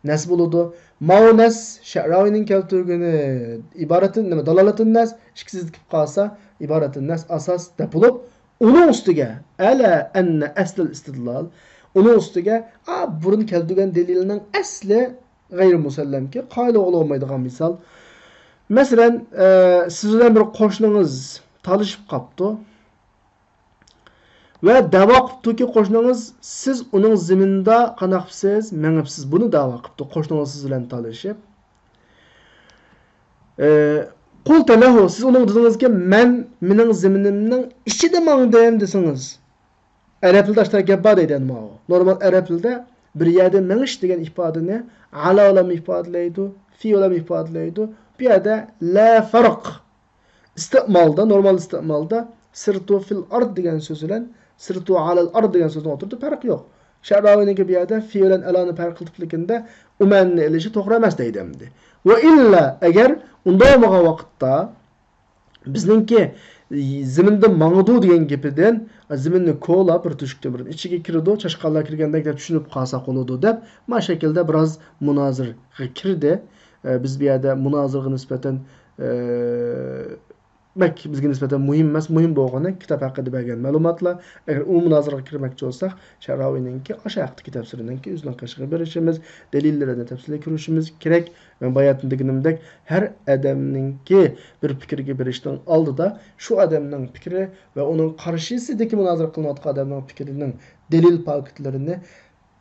نەس بولىدۇ. ماۋۇ نەس شەئراۋىنىڭ كەلتۈرگىنى ئىبارەتىن، نېمە، دالالەتىن نەس، ئىككىسى زىت كېلىپ قالسا، ئىبارەتىن نەس ئاساس دەپ بولۇپ، ئۇنىڭ ئۈستىگە، ئەلە ئەننە ئەسلىل ئىستىدلال، ئۇنىڭ ئۈستىگە، ئا، بۇرۇن كەلتۈرگەن دەلىلنىڭ ئەسلى غەيرىي مۇسەللەمكى، قايىل بولغىلى بولمايدىغان مىسال. مەسىلەن، ئە، سىز بىلەن بىر قوشنىڭىز تالىشىپ قاپتۇ. ۋە دەۋا قىپتۇكى قوشنىڭىز، سىز ئۇنىڭ زېمىنىدا قانداقپسىز، مېڭىپسىز، بۇنى دەۋا قىپتۇ قوشنىڭىز سىز بىلەن تالىشىپ. ئە، قۇلتە لەھۇ، سىز ئۇنىڭغا دېدىڭىزكى، مەن مېنىڭ زېمىنىمنىڭ ئىچىدە ماڭدىم دېسىڭىز. ئەرەب تىلىدا ئاشۇنداق گەپ بار دەيدۇ ئەمما ئۇ. نورمال ئەرەب تىلىدا بىر يەردە مېڭىش دېگەن ئىپادىنى ئەلا بىلەن ئىپادىلەيدۇ، فى بىلەن ئىپادىلەيدۇ. بۇ يەردە لا فەرق. ئىستىمالدا، نورمال ئىستىمالدا سىرتۇ فىل ئارض دېگەن سۆز بىلەن سىرتۇ ئەلەل ئارض دېگەن سۆزنىڭ ئوتتۇرىدا پەرق يوق. شەئراۋىنىڭكى بۇ يەردە فى بىلەن ئەلانى پەرق قىلىپلىكىندە ئۇمەننى ئېلىشى توغرا ئەمەس دەيدۇ ئەمدى. ۋە ئىللا، ئەگەر ئۇنداق بولمىغان ۋاقىتتا، بىزنىڭكى زېمىندا ماڭىدۇ دېگەن گېپىدىن، زېمىننى كولاپ بىر تۆشۈكتىن بىر ئىچىگە كىرىدۇ، چاشقانلار كىرگەندەك دەپ چۈشىنىپ قالساق بولىدۇ دەپ، ما شەكىلدە بىراز مۇنازىرىگە كىردى. ئە، بىز بۇ يەردە مۇنازىرىغا نىسبەتەن، ئە، بەك بىزگە نىسبەتەن مۇھىم ئەمەس، مۇھىم بولغىنى كىتاب ھەققىدە بەرگەن مەلۇماتلار. ئەگەر ئۇ مۇنازىرىغا كىرمەكچى بولساق، شەئراۋىنىڭكى ئاشۇ ھەقتىكى تەپسىرىنىڭكى ئۆزىنىڭ قېشىغا بېرىشىمىز، دەلىللىرىنى تەپسىلىي كۆرۈشىمىز كېرەك. مەن باياتىن دېگىنىمدەك، ھەر ئادەمنىڭكى بىر پىكىرگە بېرىشنىڭ ئالدىدا شۇ ئادەمنىڭ پىكرى ۋە ئۇنىڭ قارشىسىدىكى مۇنازىرە قىلىنىۋاتقان ئادەمنىڭ پىكرىنىڭ دەلىل پاكىتلىرىنى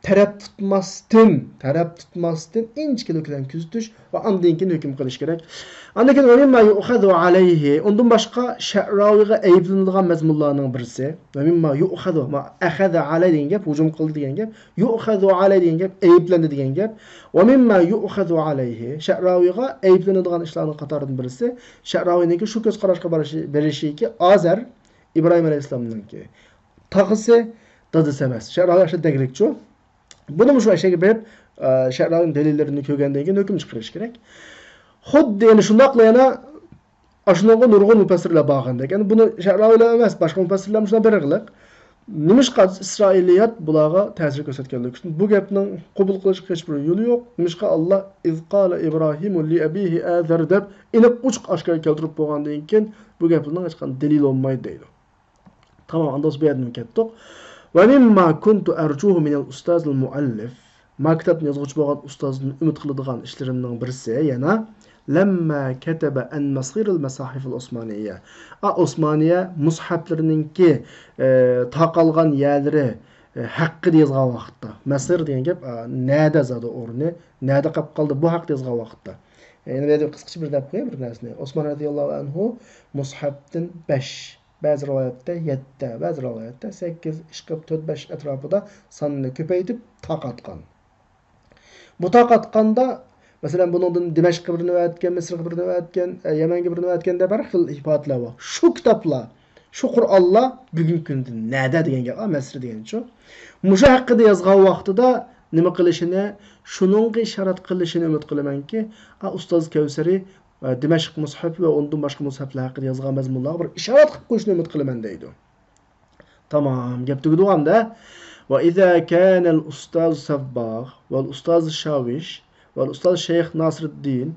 تەرەپ تۇتماستىن، تەرەپ تۇتماستىن ئىنچىكىلىك بىلەن كۆزىتىش ۋە ئاندىن كېيىن ھۆكۈم قىلىش كېرەك. ئاندىن كېيىن، ۋە مىمما يۇئخەزۇ ئەلەيھى. ئۇندىن باشقا شەئراۋىغا ئەيىبلىنىدىغان مەزمۇنلارنىڭ بىرسى. ۋە مىمما يۇئخەزۇ، ما ئەخەزە ئەلەي دېگەن گەپ، ھۇجۇم قىلدى دېگەن گەپ. يۇئخەزۇ ئەلەي دېگەن گەپ، ئەيىبلەندى دېگەن گەپ. ۋە مىمما يۇئخەزۇ ئەلەيھى، شەئراۋىغا ئەيىبلىنىدىغان ئىشلارنىڭ قاتارىدىن بىرسى، شەئراۋىنىڭكى شۇ كۆز قاراشقا بېرىشى، بېرىشىكى، ئازەر ئىبراھىم ئەلەيھىسسالامنىڭكى تاغىسى، دادىسى ئەمەس. شەئراۋى ئاشۇ دەگلىكچۇ. بۇنىمۇ شۇ ئەشەگە بېرىپ، ئە، شەئراۋىنىڭ دەلىللىرىنى كۆرگەندىن كېيىن ھۆكۈم چىقىرىش كېرەك. خۇددى يەنە شۇنداقلا يەنە ئاشۇنىڭغا نۇرغۇن مۇپەسسىرلەر بارغاندەك. يەنى بۇنى شەئراۋىلا ئەمەس، باشقا مۇپەسسىرلەرمۇ شۇنداق بىر قىلىق. نېمىشقا ئىسرائىلىيات بۇلارغا تەسىر كۆرسەتكەنلىكى ئۈچۈن؟ بۇ گەپنىڭ قوبۇل قىلىشقا ھېچبىر يولى يوق. نېمىشقا ئاللا «ئىز قالە ئىبراھىمۇ لىئەبىھى ئازەر» دەپ ئېنىق ئوچۇق ئاشكارا كەلتۈرۈپ بولغاندىن كېيىن بۇ گەپنىڭ ھېچقانداق دەلىلى بولمايدۇ دەيدۇ. تامام، ئاندىن بۇ يەردىن كەتتۇق. «ۋە مىمما كۇنتۇ ئەرجۇھۇ مىنەل ئۇستازىل مۇئەللىف». ما كىتابنى يازغۇچى بولغان ئۇستازدىن ئۈمىد قىلىدىغان ئىشلىرىمنىڭ بىرسى يەنە، لەمما كەتەبە ئەن مەسىرىل مەساھىفىل ئوسمانىيە. ئا، ئوسمانىيە مۇسھەپلىرىنىڭكى، ئە، تاقالغان يەرلىرى، ئە، ھەققىدە يازغان ۋاقىتتا. مەسىر دېگەن گەپ، ئا، نەدە زادى ئورنى، نەدە قاپ قالدى، بۇ ھەققىدە يازغان ۋاقىتتا. يەنە بۇ يەردە قىسقىچە بىر دەپ قوياي بىر نەرسىنى. ئوسمان رەزىياللاھۇ ئەنھۇ مۇسھەپتىن بەش، بەزى رىۋايەتتە يەتتە، بەزى رىۋايەتتە سەككىز، ئىشقىلىپ تۆت، بەش ئەتراپىدا ساننى كۆپەيتىپ تاقاتقان. بۇ تاقاتقاندا، مەسىلەن، بۇنىڭدىن دىمەشققە بىرنى ئەۋەتكەن، مىسىرغا بىرنى ئەۋەتكەن، ئە، يەمەنگە بىرنى ئەۋەتكەن دەپ ھەر خىل ئىپادىلەر بار. شۇ كىتابلار، شۇ قۇرئانلار بۈگۈنكى كۈندە نەدە دېگەن گەپ، ئا، مەسىر دېگەنچۇ. مۇشۇ ھەققىدە يازغان ۋاقتىدا نېمە قىلىشىنى، شۇنىڭغا ئىشارەت قىلىشىنى ئۈمىد قىلىمەنكى، ئا، ئۇستاز كەۋسەرى ۋە دىمەشق مۇسھەپى ۋە ئۇندىن باشقا مۇسھەپلەر ھەققىدە يازغان مەزمۇنلارغا بىر ئىشارەت قىلىپ قويۇشنى ئۈمىد قىلىمەن دەيدۇ. تامام، گەپ تۈگىدىغاندا. ۋە ئىزا كانەل ئۇستاز سەبباغ ۋەل ئۇستاز شاۋىش ۋەل ئۇستاز شەيخ ناسىرىددىن.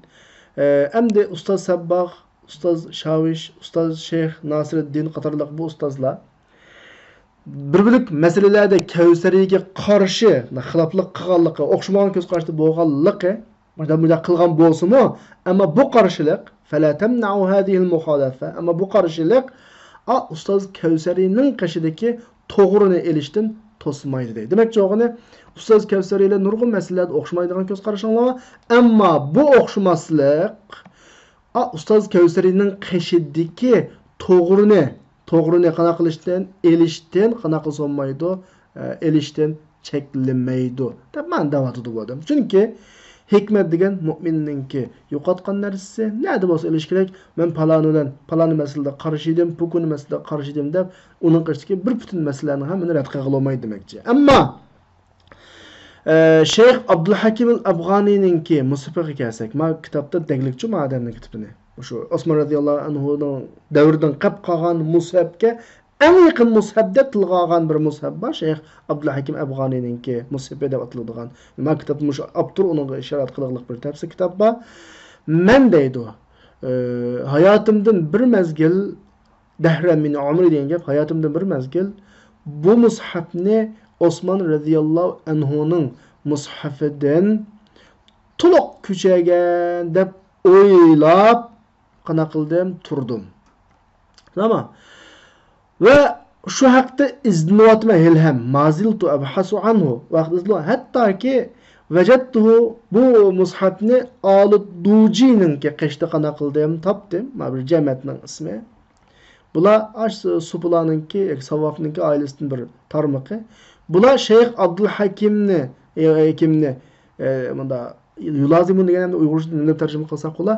ئە، ئەمدى ئۇستاز سەبباغ، ئۇستاز شاۋىش، ئۇستاز شەيخ ناسىرىددىن قاتارلىق بۇ ئۇستازلار بىر بۆلەك مەسىلىلەردە كەۋسەرىگە قارشى خىلاپلىق قىلغانلىقى، ئوخشىمىغان كۆز قاراشتا بولغانلىقى، مۇنداق، مۇنداق قىلغان بولسىمۇ، ئەمما بۇ قارشىلىق، فلا تمنعوا هذه المخالفة، ئەمما بۇ قارشىلىق، ئا، ئۇستاز كەۋسەرىنىڭ قېشىدىكى توغرىنى ئېلىشتىن توسمايدۇ دەيدۇ. دېمەكچى بولغىنى، ئۇستاز كەۋسەرى بىلەن نۇرغۇن مەسىلىلەردە ئوخشىمايدىغان كۆز قارىشىڭلار بار. ئەمما بۇ ئوخشىماسلىق، ئا، ئۇستاز كەۋسەرىنىڭ قېشىدىكى توغرىنى، توغرىنى قانداق قىلىشتىن، ئېلىشتىن قانداق قىلسا بولمايدۇ، ئە، ئېلىشتىن چەكلىمەيدۇ، دەپ مانا دەۋاتىدۇ بۇ ئادەم. چۈنكى ھېكمەت دېگەن مۆمىننىڭكى يوقاتقان نەرسىسى، نەدە بولسا ئېلىش كېرەك. مەن پالان بىلەن پالان مەسىلىدە قارشى ئىدىم، پۇكۇن مەسىلىدە قارشى ئىدىم دەپ، ئۇنىڭ قېشىدىكى بىر پۈتۈن مەسىلىلەرنىڭ ھەممىنى رەت قىلغىلى بولمايدۇ دېمەكچى. ئەمما ئە، شەيخ ئابدۇلھەكىم ئەل ئەفغانىنىڭكى مۇسھەپىگە كەلسەك، ما كىتابتا دەگلىكچۇ ما ئادەمنىڭ كىتابىنى. مۇشۇ ئوسمان رەزىياللاھۇ ئەنھۇنىڭ دەۋرىدىن قېلىپ قالغان مۇسھەپكە ئەڭ يېقىن مۇسھەپ دەپ تىلغا ئالغان بىر مۇسھەپ بار، شەيخ ئابدۇلھەكىم ئەفغانىنىڭكى مۇسھەپى دەپ ئاتىلىدىغان. ما كىتابتا مۇشۇ ئاپتور ئۇنىڭغا ئىشارەت قىلغانلىق بىر تەپسىر كىتاب بار. مەن دەيدۇ، ئە، ھاياتىمدىن بىر مەزگىل دەھرەن مىن ئۆمرى دېگەن گەپ، ھاياتىمدىن بىر مەزگىل بۇ مۇسھەپنى ئوسمان رەزىياللاھۇ ئەنھۇنىڭ مۇسھەپىدىن تولۇق كۆچۈرگەن دەپ ئويلاپ، قانداق قىلدىم؟ تۇردۇم. تامام. ۋە شۇ ھەقتە ئىزدىنىۋاتىمەن ھېلىھەم. ما زلت أبحث عنه. ۋاقىت ئىزدىنىۋ-، ھەتتاكى ۋەجەدتۇھۇ، بۇ مۇسھەپنى ئالى دۇجىنىڭكى قېشىدا قانداق قىلدىم؟ تاپتىم. مانا بىر جەمەتنىڭ ئىسمى. بۇلار ئاش سۇپىلانىڭكى ياكى ساۋافنىڭكى ئائىلىسىدىن بىر تارمىقى. بۇلار شەيخ ئابدۇلھەكىمنى، ئە، ھەكىمنى، ئە، مۇندا يۇلازىمۇن دېگەن ئەمدى ئۇيغۇرچە نېمە دەپ تەرجىمە قىلساق بولا؟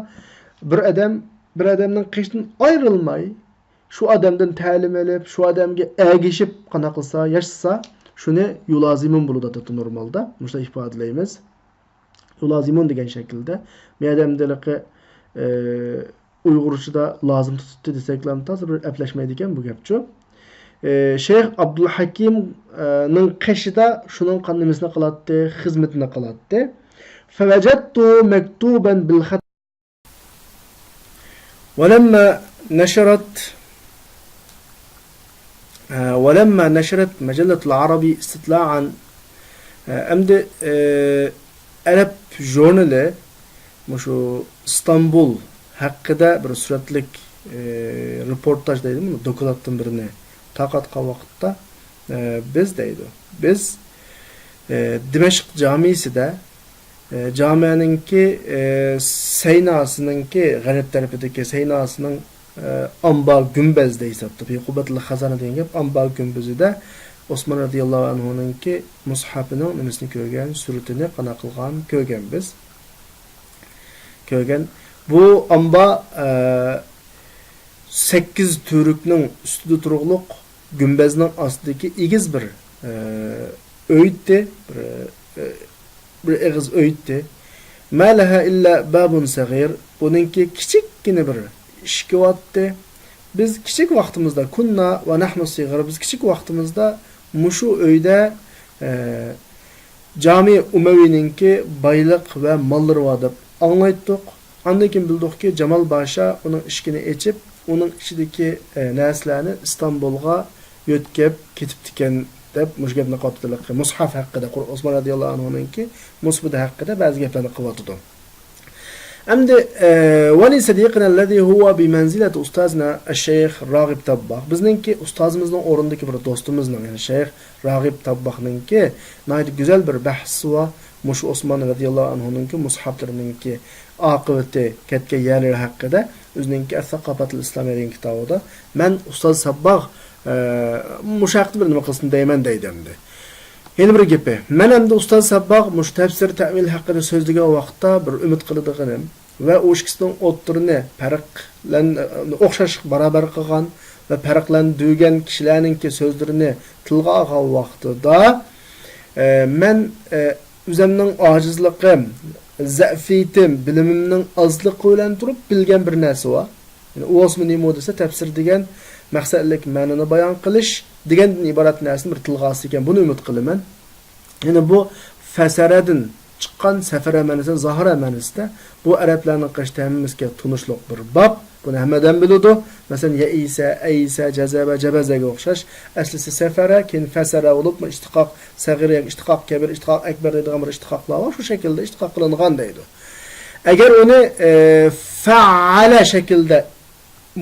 بىر ئادەم، بىر ئادەمنىڭ قېشىدىن ئايرىلماي، شۇ ئادەمدىن تەلىم ئېلىپ، شۇ ئادەمگە ئەگىشىپ قانداق قىلسا، ياشىسا، شۇنى يۇلازىمۇن بولىدۇ ئادەتتە نورمالدا. مۇشۇنداق ئىپادىلەيمىز. يۇلازىمۇن دېگەن شەكىلدە. بۇ يەردە ئەمدى ھېلىقى، ئە، ئۇيغۇرچىدا لازىم تۇتۇپتۇ دېسەكلا تازا بىر ئەپلەشمەيدىكەن بۇ گەپچۇ. ئە، شەيخ ئابدۇلھەكىم، ئە، نىڭ قېشىدا شۇنىڭ قان-، نېمىسىنى قىلاتتى، خىزمىتىنى قىلاتتى. فوجدته مكتوبا بالخط. ولما نشرت، ئە، ولما نشرت مجلة العربي استطلاعا، ئە، ئەمدى، ئە، ئەرەب ژۇرنىلى مۇشۇ ئىستانبۇل ھەققىدە بىر سۈرەتلىك، ئە، رېپورتاژ دەيدۇ، دوكلاتتىن بىرنى تارقاتقان ۋاقىتتا، ئە، بىز دەيدۇ، بىز، ئە، دىمەشق جامىسىدە، ئە، جامىنىڭكى، ئە، سەيناسىنىڭكى غەرب تەرىپىدىكى سەيناسىنىڭ، ئە، ئامبار گۈمبەزدە ھېسابتا، في قبة الخزانة دېگەن گەپ، ئامبار گۈمبىزىدە ئوسمان رەزىياللاھۇ ئەنھۇنىڭكى مۇسھەپىنىڭ نېمىسىنى كۆرگەن، سۈرىتىنى قانداق قىلغان كۆرگەن بىز. كۆرگەن. بۇ ئامبار، ئە، سەككىز تۈۋرۈكنىڭ ئۈستىدە تۇرۇقلۇق گۈمبەزنىڭ ئاستىدىكى ئېگىز بىر، ئە، ئۆيتتى، بىر، ئە، بىر ئېغىز ئۆيتتى. ما لەھا ئىللا بابۇن سەغىر، بۇنىڭكى كىچىككىنە بىر ئىشىكى بارتتى. بىز كىچىك ۋاقتىمىزدا، كۇننا ۋە نەھنۇ سىغار، بىز كىچىك ۋاقتىمىزدا مۇشۇ ئۆيدە، ئە، جامى ئۇمەۋىنىڭكى بايلىق ۋە ماللىرى بار دەپ ئاڭلايتتۇق. ئاندىن كېيىن بىلدۇقكى، جامال باشا ئۇنىڭ ئىشىكىنى ئېچىپ، ئۇنىڭ ئىچىدىكى، ئە، نەرسىلەرنى ئىستانبۇلغا يۆتكەپ كېتىپتىكەن دەپ مۇشۇ گەپنى قىلىۋاتىدۇ. مۇسھەف ھەققىدە، قۇر-، ئوسمان رەزىياللاھۇ ئەنھۇنىڭكى مۇسھەپى ھەققىدە بەزى گەپلەرنى قىلىۋاتىدۇ. ئەمدى، ئە، ۋەلىسەدىقىنەللەزى ھۇۋە بىمەنزىلەتى ئۇستازىنا ئەششەيخ راغىب تابباغ. بىزنىڭكى ئۇستازىمىزنىڭ ئورنىدىكى بىر دوستىمىزنىڭ، يەنى شەيخ راغىب تابباغنىڭكى ناھايىتى گۈزەل بىر بەھسى بار. مۇشۇ ئوسمان رەزىياللاھۇ ئەنھۇنىڭكى مۇسھەپلىرىنىڭكى ئاقىۋىتى، كەتكەن يەرلىرى ھەققىدە ئۆزىنىڭكى ئەس-ساقافەتۇل ئىسلامىيە دېگەن كىتابىدا، مەن ئۇستاز سابباغ، ئە، مۇشۇ ھەقتە بىر نېمە قىلسۇن دەيمەن دەيدۇ ئەمدى. يەنە بىر گېپى، مەن ئەمدى ئۇستاز سابباغ مۇشۇ تەپسىر تەۋىل ھەققىدە سۆزلىگەن ۋاقىتتا بىر ئۈمىد قىلىدىغىنىم ۋە ئۇ ئىككىسىنىڭ ئوتتۇرىنى پەرقلەن-، ئوخشاش بارابەر قىلغان ۋە پەرقلەندۈرگەن كىشىلەرنىڭكى سۆزلىرىنى تىلغا ئالغان ۋاقتىدا، ئە، مەن، ئە، ئۆزۈمنىڭ ئاجىزلىقىم، زەئىپىيىتىم، بىلىمىمنىڭ ئازلىقى بىلەن تۇرۇپ بىلگەن بىر نەرسە بار. يەنى ئۇ ئوسما نېمە دېسە، تەپسىر دېگەن مەقسەتلىك مەنىنى بايان قىلىش دېگەندىن ئىبارەت نەرسىنى بىر تىلغا ئالسىكەن، بۇنى ئۈمىد قىلىمەن. يەنى بۇ فەسەرەدىن چىققان سەفەرە مەنىسى، زاھىرە مەنىسىدە بۇ ئەرەبلەرنىڭ قېشىدا ھەممىمىزگە تونۇشلۇق بىر باب. بۇنى ھەممە ئادەم بىلىدۇ. مەسىلەن، يەئىسە، ئەيسە، جەزەبە، جەبەزەگە ئوخشاش. ئەسلىسى سەفەرە، كېيىن فەسەرە بولۇپمۇ ئىشتىقاق سەغىرە، ئىشتىقاق كەبىر، ئىشتىقاق ئەكبەر دەيدىغان بىر ئىشتىقاقلار بار. شۇ شەكىلدە ئىشتىقاق قىلىنغان دەيدۇ. ئەگەر ئۇنى، ئە، فەئەلە شەكىلدە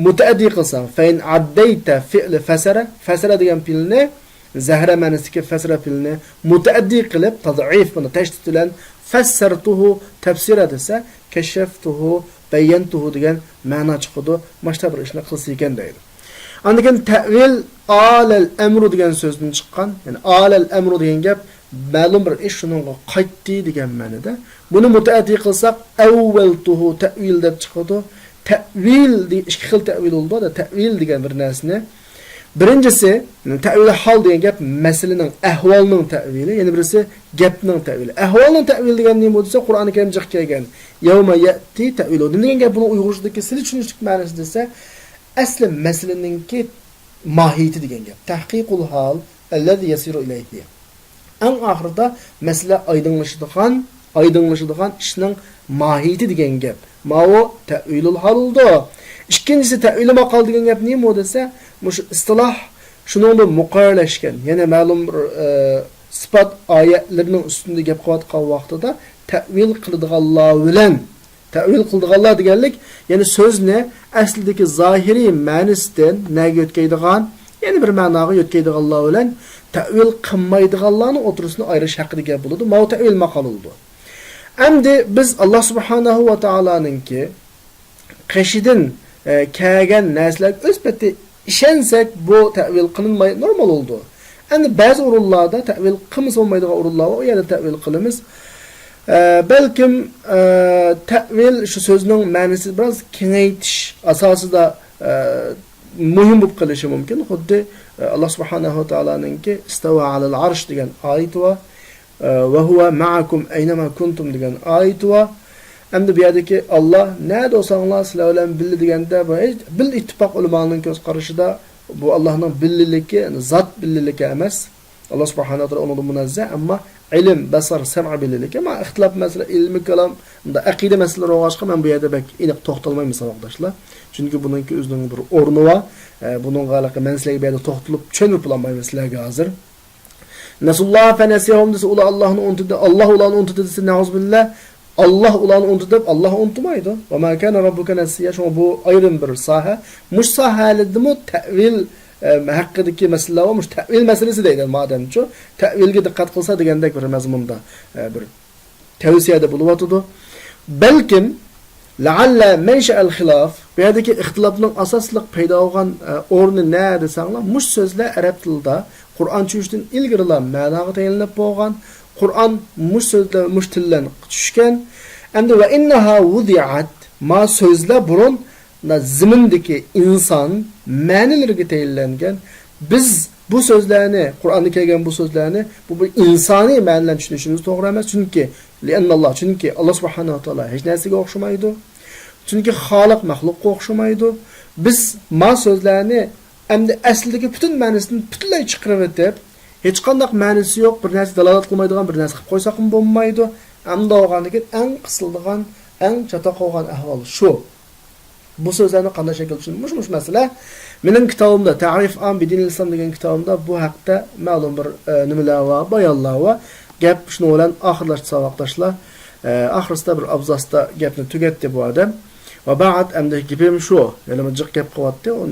مۇتەئەددى قىلساڭ، فەئىن ئەددەيتە فىئلى فەسەرە، فەسەرە دېگەن پېئىلنى، زەھرە مەنىسىدىكى فەسرە پېئىلنى مۇتەئەددى قىلىپ، تەزئىف، بۇنى تەشدىد بىلەن، فەسسەرتۇھۇ، تەپسىرە دېسە، كەشەفتۇھۇ، بەييەنتۇھۇ دېگەن مەنا چىقىدۇ. ماشتا بىر ئىشنى قىلسىكەن دەيدۇ. ئاندىن كېيىن تەئۋىل ئالەل ئەمرۇ دېگەن سۆزدىن چىققان. يەنى ئالەل ئەمرۇ دېگەن گەپ مەلۇم بىر ئىش شۇنىڭغا قايتتى دېگەن مەنىدە. بۇنى مۇتەئەددى قىلساق، ئەۋۋەلتۇھۇ تەئۋىل دەپ چىقىدۇ. تەئۋىل دېگەن ئىككى خىل تەئۋىل بولىدۇ. تەئۋىل دېگەن بىر نەرسىنى. بىرىنچىسى، تەئۋىل ھال دېگەن گەپ مەسىلىنىڭ، ئەھۋالنىڭ تەئۋىلى، يەنە بىرسى گەپنىڭ تەئۋىلى. ئەھۋالنىڭ تەئۋىلى دېگەن نېمە دېسە، قۇرئانى كەرىمدە جىق كەلگەن. يەۋمە يەئتى تەئۋىلۇ. نېمە دېگەن گەپ بۇنىڭ ئۇيغۇرچىدىكى سىلى چۈشىنىشلىك مەنىسى دېسە، ئەسلى مەسىلىنىڭكى ماھىيىتى دېگەن گەپ. تەھقىقۇل ھال ئەللەزى يەسىرۇ ئىلەيھى. ئەڭ ئاخىرىدا مەسىلە ئايدىڭلىشىدىغان، ئايدىڭلىشىدىغان ئىشنىڭ ماھىيىتى دېگەن گەپ. ماۋۇ تەئۋىلۇل ھال بولىدۇ. ئىككىنچىسى تەئۋىلى ماقال دېگەن گەپ نېمە دېسە، مۇشۇ ئىستىلاھ شۇنىڭدا مۇقەررەرلەشكەن، يەنى مەلۇم بىر، ئە، سىپات ئايەتلىرىنىڭ ئۈستىدە گەپ قىلىۋاتقان ۋاقتىدا تەئۋىل قىلىدىغانلار بىلەن، تەئۋىل قىلىدىغانلار دېگەنلىك، يەنى سۆزنى ئەسلىدىكى زاھىرىي مەنىسىدىن نەگە يۆتكەيدىغان، يەنە بىر مەناغا يۆتكەيدىغانلار بىلەن تەئۋىل قىلمايدىغانلارنىڭ ئوتتۇرىسىنى ئايرىش ھەققىدە گەپ بولىدۇ. ماۋۇ تەئۋىل ماقال بولىدۇ. ئەمدى بىز ئاللا سۇبھانەھۇ ۋە تائالانىڭكى قېشىدىن، ئە، كەلگەن نەرسىلەرگە ئۆز پېتى ئىشەنسەك، بۇ تەئۋىل قىلىنماي نورمال بولىدۇ. ئەمدى بەزى ئورۇنلاردا تەئۋىل قىلمىسا بولمايدىغان ئورۇنلار بار، ئۇ يەردە تەئۋىل قىلىمىز. ئە، بەلكىم، ئە، تەئۋىل شۇ سۆزنىڭ مەنىسىنى بىراز كېڭەيتىش ئاساسىدا، ئە، مۇھىم بولۇپ قېلىشى مۇمكىن. خۇددى، ئە، ئاللا سۇبھانەھۇ ۋە تائالانىڭكى ئىستەۋا ئەلەل ئەرش دېگەن ئايىتى بار. ئە، ۋە ھۇۋە مەئەكۇم ئەينەما كۇنتۇم دېگەن ئايىتى بار. ئەمدى بۇ يەردىكى ئاللا نەدە بولساڭلار سىلەر بىلەن بىللە دېگەندە، بۇ ھېچ، بىل ئىتتىپاق ئۆلىمانىڭ كۆز قارىشىدا بۇ ئاللانىڭ بىللىلىكى، زات بىللىلىكى ئەمەس. ئاللا سۇبھانەھۇ ۋە تائالا ئۇنىڭدىن مۇنەززە، ئەمما ئىلىم، بەسەر، سەمئ بىللىلىكى. ئەمما ئىختىلاپ مەسىلە، ئىلمىي كالام، بۇنداق ئەقىدە مەسىلىلىرى بولغاچقا، مەن بۇ يەردە بەك ئېنىق توختالمايمەن، ساۋاقداشلار. چۈنكى بۇنىڭكى ئۆزىنىڭ بىر ئورنى بار. ئە، بۇنىڭغا ھېلىقى مەن سىلەرگە بۇ يەردە توختىلىپ چۈشەندۈرۈپ بولالمايمەن سىلەرگە ھازىر. نەسۇللاھە فەنەسىيەھۇم دېسە، ئۇلار ئاللاھنى ئۇنتۇدى، ئاللاھ ئۇلارنى ئۇنتۇدى دېسە، نەئۇزۇبىللا، ئاللاھ ئۇلارنى ئۇنتۇدى دەپ، ئاللاھ ئۇنتۇمايدۇ. ۋە ما كانە رەببۇكە نەسىييا. شۇڭا بۇ ئايرىم بىر ساھە. مۇشۇ ساھەلەردىمۇ تەئۋىل، ئە، ھەققىدىكى مەسىلىلەر بار. مۇشۇ تەئۋىل مەسىلىسى دەيدۇ مادەمچۇ. تەئۋىلگە دىققەت قىلسا دېگەندەك بىر مەزمۇندا، ئە، بىر تەۋسىيەدە بولۇۋاتىدۇ. بەلكىم، لەئەللە مەنشەئەل خىلاف، بۇ يەردىكى ئىختىلاپنىڭ ئاساسلىق پەيدا بولغان، ئە، ئورنى نە دېسەڭلار، مۇشۇ سۆزلەر ئەرەب تىلىدا قۇرئان چۈشۈشتىن ئىلگىرىلا مەناغا تەيىنلىنىپ بولغان، قۇرئان مۇشۇ سۆزلەر، مۇشۇ تىل بىلەن چۈشكەن. ئەمدى ۋە ئىننەھا ۋۇدىئەت، ما سۆزلەر بۇرۇن زېمىندىكى ئىنسان مەنىلىرىگە تەيىنلەنگەن. بىز بۇ سۆزلەرنى، قۇرئاندا كەلگەن بۇ سۆزلەرنى، بۇ بىر ئىنسانىي مەنىلەرنى چۈشىنىشىمىز توغرا ئەمەس. چۈنكى، لىئەنناللاھ، چۈنكى ئاللا سۇبھانەھۇ ۋە تائالا ھېچ نەرسىگە ئوخشىمايدۇ. چۈنكى خالىق مەخلۇققا ئوخشىمايدۇ. بىز ما سۆزلەرنى ئەمدى ئەسلىدىكى پۈتۈن مەنىسىدىن پۈتۈنلەي چىقىرىۋېتىپ، ھېچقانداق مەنىسى يوق، بىر نەرسە دالالەت قىلمايدىغان بىر نەرسە قىلىپ قويساقمۇ بولمايدۇ. ئەمدى بولغاندىكىن ئەڭ قىسىلىدىغان، ئەڭ چاتاق بولغان ئەھۋال شۇ. بۇ سۆزلەرنى قانداق شەكىلدە چۈشىنىمىز؟ مۇشۇ، مۇشۇ مەسىلە. مېنىڭ كىتابىمدا، تەرىف ئام بىدىنىل ئىسلام دېگەن كىتابىمدا بۇ ھەقتە مەلۇم بىر، ئە، نېمىلەر بار، بايانلار بار. گەپ شۇنىڭ بىلەن ئاخىرلاشتى، ساۋاقداشلار. ئە، ئاخىرسىدا بىر ئابزاستا گەپنى تۈگەتتى بۇ ئادەم. ۋە بەئد، ئەمدى گېپىم شۇ، يەنىمۇ جىق گەپ قىلىۋاتتى، ئون،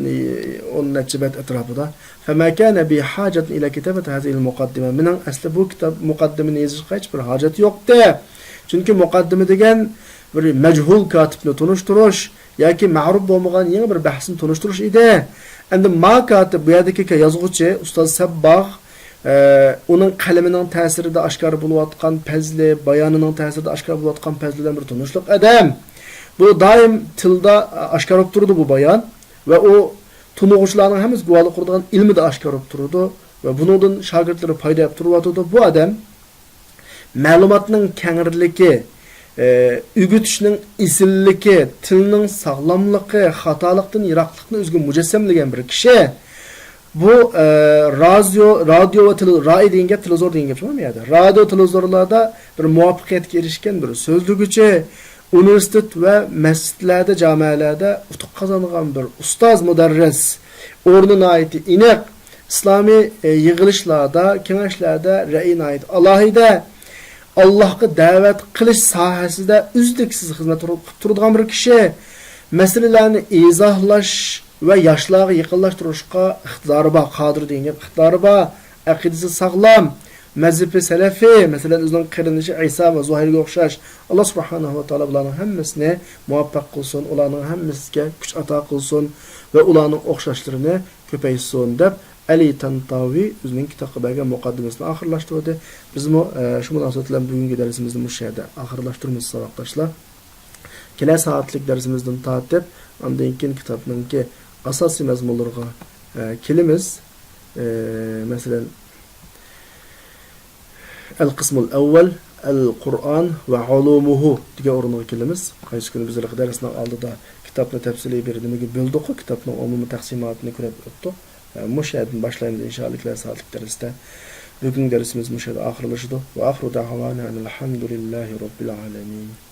ئون نەچچە بەت ئەتراپىدا. فما كان بي حاجة إلى كتابة هذه المقدمة. مېنىڭ ئەسلى بۇ كىتاب مۇقەددىمىنى يېزىشقا ھېچ بىر ھاجەت يوقتى. چۈنكى مۇقەددىمە دېگەن بىر مەجھۇل كاتىپنى تونۇشتۇرۇش ياكى مەرۇپ بولمىغان يېڭى بىر بەھسنى تونۇشتۇرۇش ئىدى. ئەمدى ما كاتىپ، بۇ يەردىكى يازغۇچى ئۇستاز سەبباغ، ئە، ئۇنىڭ قەلىمىنىڭ تەسىرىدە ئاشكارا بولۇۋاتقان پەزلى، بايانىنىڭ تەسىرىدە ئاشكارا بولۇۋاتقان پەزلى بىلەن بىر تونۇشلۇق ئادەم. بۇ دائىم تىلدا ئاشكارا بولۇپ تۇرىدۇ بۇ بايان. ۋە ئۇ تونۇغۇچىلارنىڭ ھەممىسى گۇۋاھلىق قىلىدىغان ئىلمىدا ئاشكارا بولۇپ تۇرىدۇ. ۋە بۇنىڭدىن شاگىرتلىرى پايدا ئېلىپ تۇرۇۋاتىدۇ. بۇ ئادەم مەلۇماتنىڭ كەڭرىلىكى، ئە، ئۆگىتىشنىڭ ئېسىللىكى، تىلنىڭ ساغلاملىقى، خاتالىقتىن يىراقلىقنى ئۆزىگە مۇجەسسەملىگەن بىر كىشى. بۇ، ئە، رازىيو، رادىيو ۋە تېلېۋ-، رائى دېگەن گەپ، تېلېۋىزور دېگەن گەپ شۇ يەردە. رادىيو، تېلېۋىزورلاردا بىر مۇۋەپپەقىيەتكە ئېرىشكەن بىر سۆزلىگۈچى، ئۇنىۋېرسىتېت ۋە مەسچىتلەردە، جامەلەردە ئۇتۇق قازانغان بىر ئۇستاز، مۇدەررىس، ئورنى ناھايىتى ئېنىق، ئىسلامىي، ئە، يىغىلىشلاردا، كېڭەشلەردە رەئىي ناھايىتى ئالاھىدە، ئاللاھقا دەۋەت قىلىش ساھەسىدە ئۈزلۈكسىز خىزمەت قىلىپ تۇرىدىغان بىر كىشى. مەسىلىلەرنى ئىزاھلاش ۋە ياشلارغا يېقىنلاشتۇرۇشقا ئىقتىدارى بار، قادىر دېگەن گەپ ئىقتىدارى بار، ئەقىدىسى ساغلام، مەزھىپى سەلەفىي، مەسىلەن، ئۆزىنىڭ قېرىندىشى ئەيسا ۋە زۇھەيرگە ئوخشاش. ئاللا سۇبھانەھۇ ۋە تائالا بۇلارنىڭ ھەممىسىنى مۇۋەپپەق قىلسۇن، ئۇلارنىڭ ھەممىسىگە كۈچ ئاتا قىلسۇن ۋە ئۇلارنىڭ ئوخشاشلىرىنى كۆپەيسۇن، دەپ ئەلى تەنتاۋى ئۆزىنىڭ كىتابقا بەرگەن مۇقەددىمىسىنى ئاخىرلاشتۇردى. بىزمۇ، ئە، شۇ مۇناسىۋەت بىلەن بۈگۈنكى دەرسىمىزنى مۇشۇ يەردە ئاخىرلاشتۇرىمىز، ساۋاقداشلار. كېلەر سائەتلىك دەرسىمىزدىن تارتىپ، ئاندىن كېيىن كىتابنىڭكى ئاساسىي مەزمۇنلىرىغا، ئە، كېلىمىز. ئە، مەسىلەن، ئەل قىسمۇل ئەۋۋەل، ئەل قۇرئان ۋە ئۇلۇمۇھۇ دېگەن ئورۇنغا كېلىمىز. قايسى كۈنى بىز ھېلىقى دەرسنىڭ ئالدىدا كىتابنى تەپسىلىي بىر نېمىگە بۆلدۇققۇ، كىتابنىڭ ئومۇمىي تەقسىماتىنى كۆرۈپ ئۆتتۇق. ئە، مۇشۇ يەردىن باشلايمىز، ئىنشائاللا، كېلەر سائەتلىك دەرستە. بۈگۈنكى دەرسىمىز مۇشۇ يەردە ئاخىرلىشىدۇ. ۋە ئاخىرۇ دەئۋانا ئەنىل ھەمدۇلىللاھى رەببىل ئالەمىن.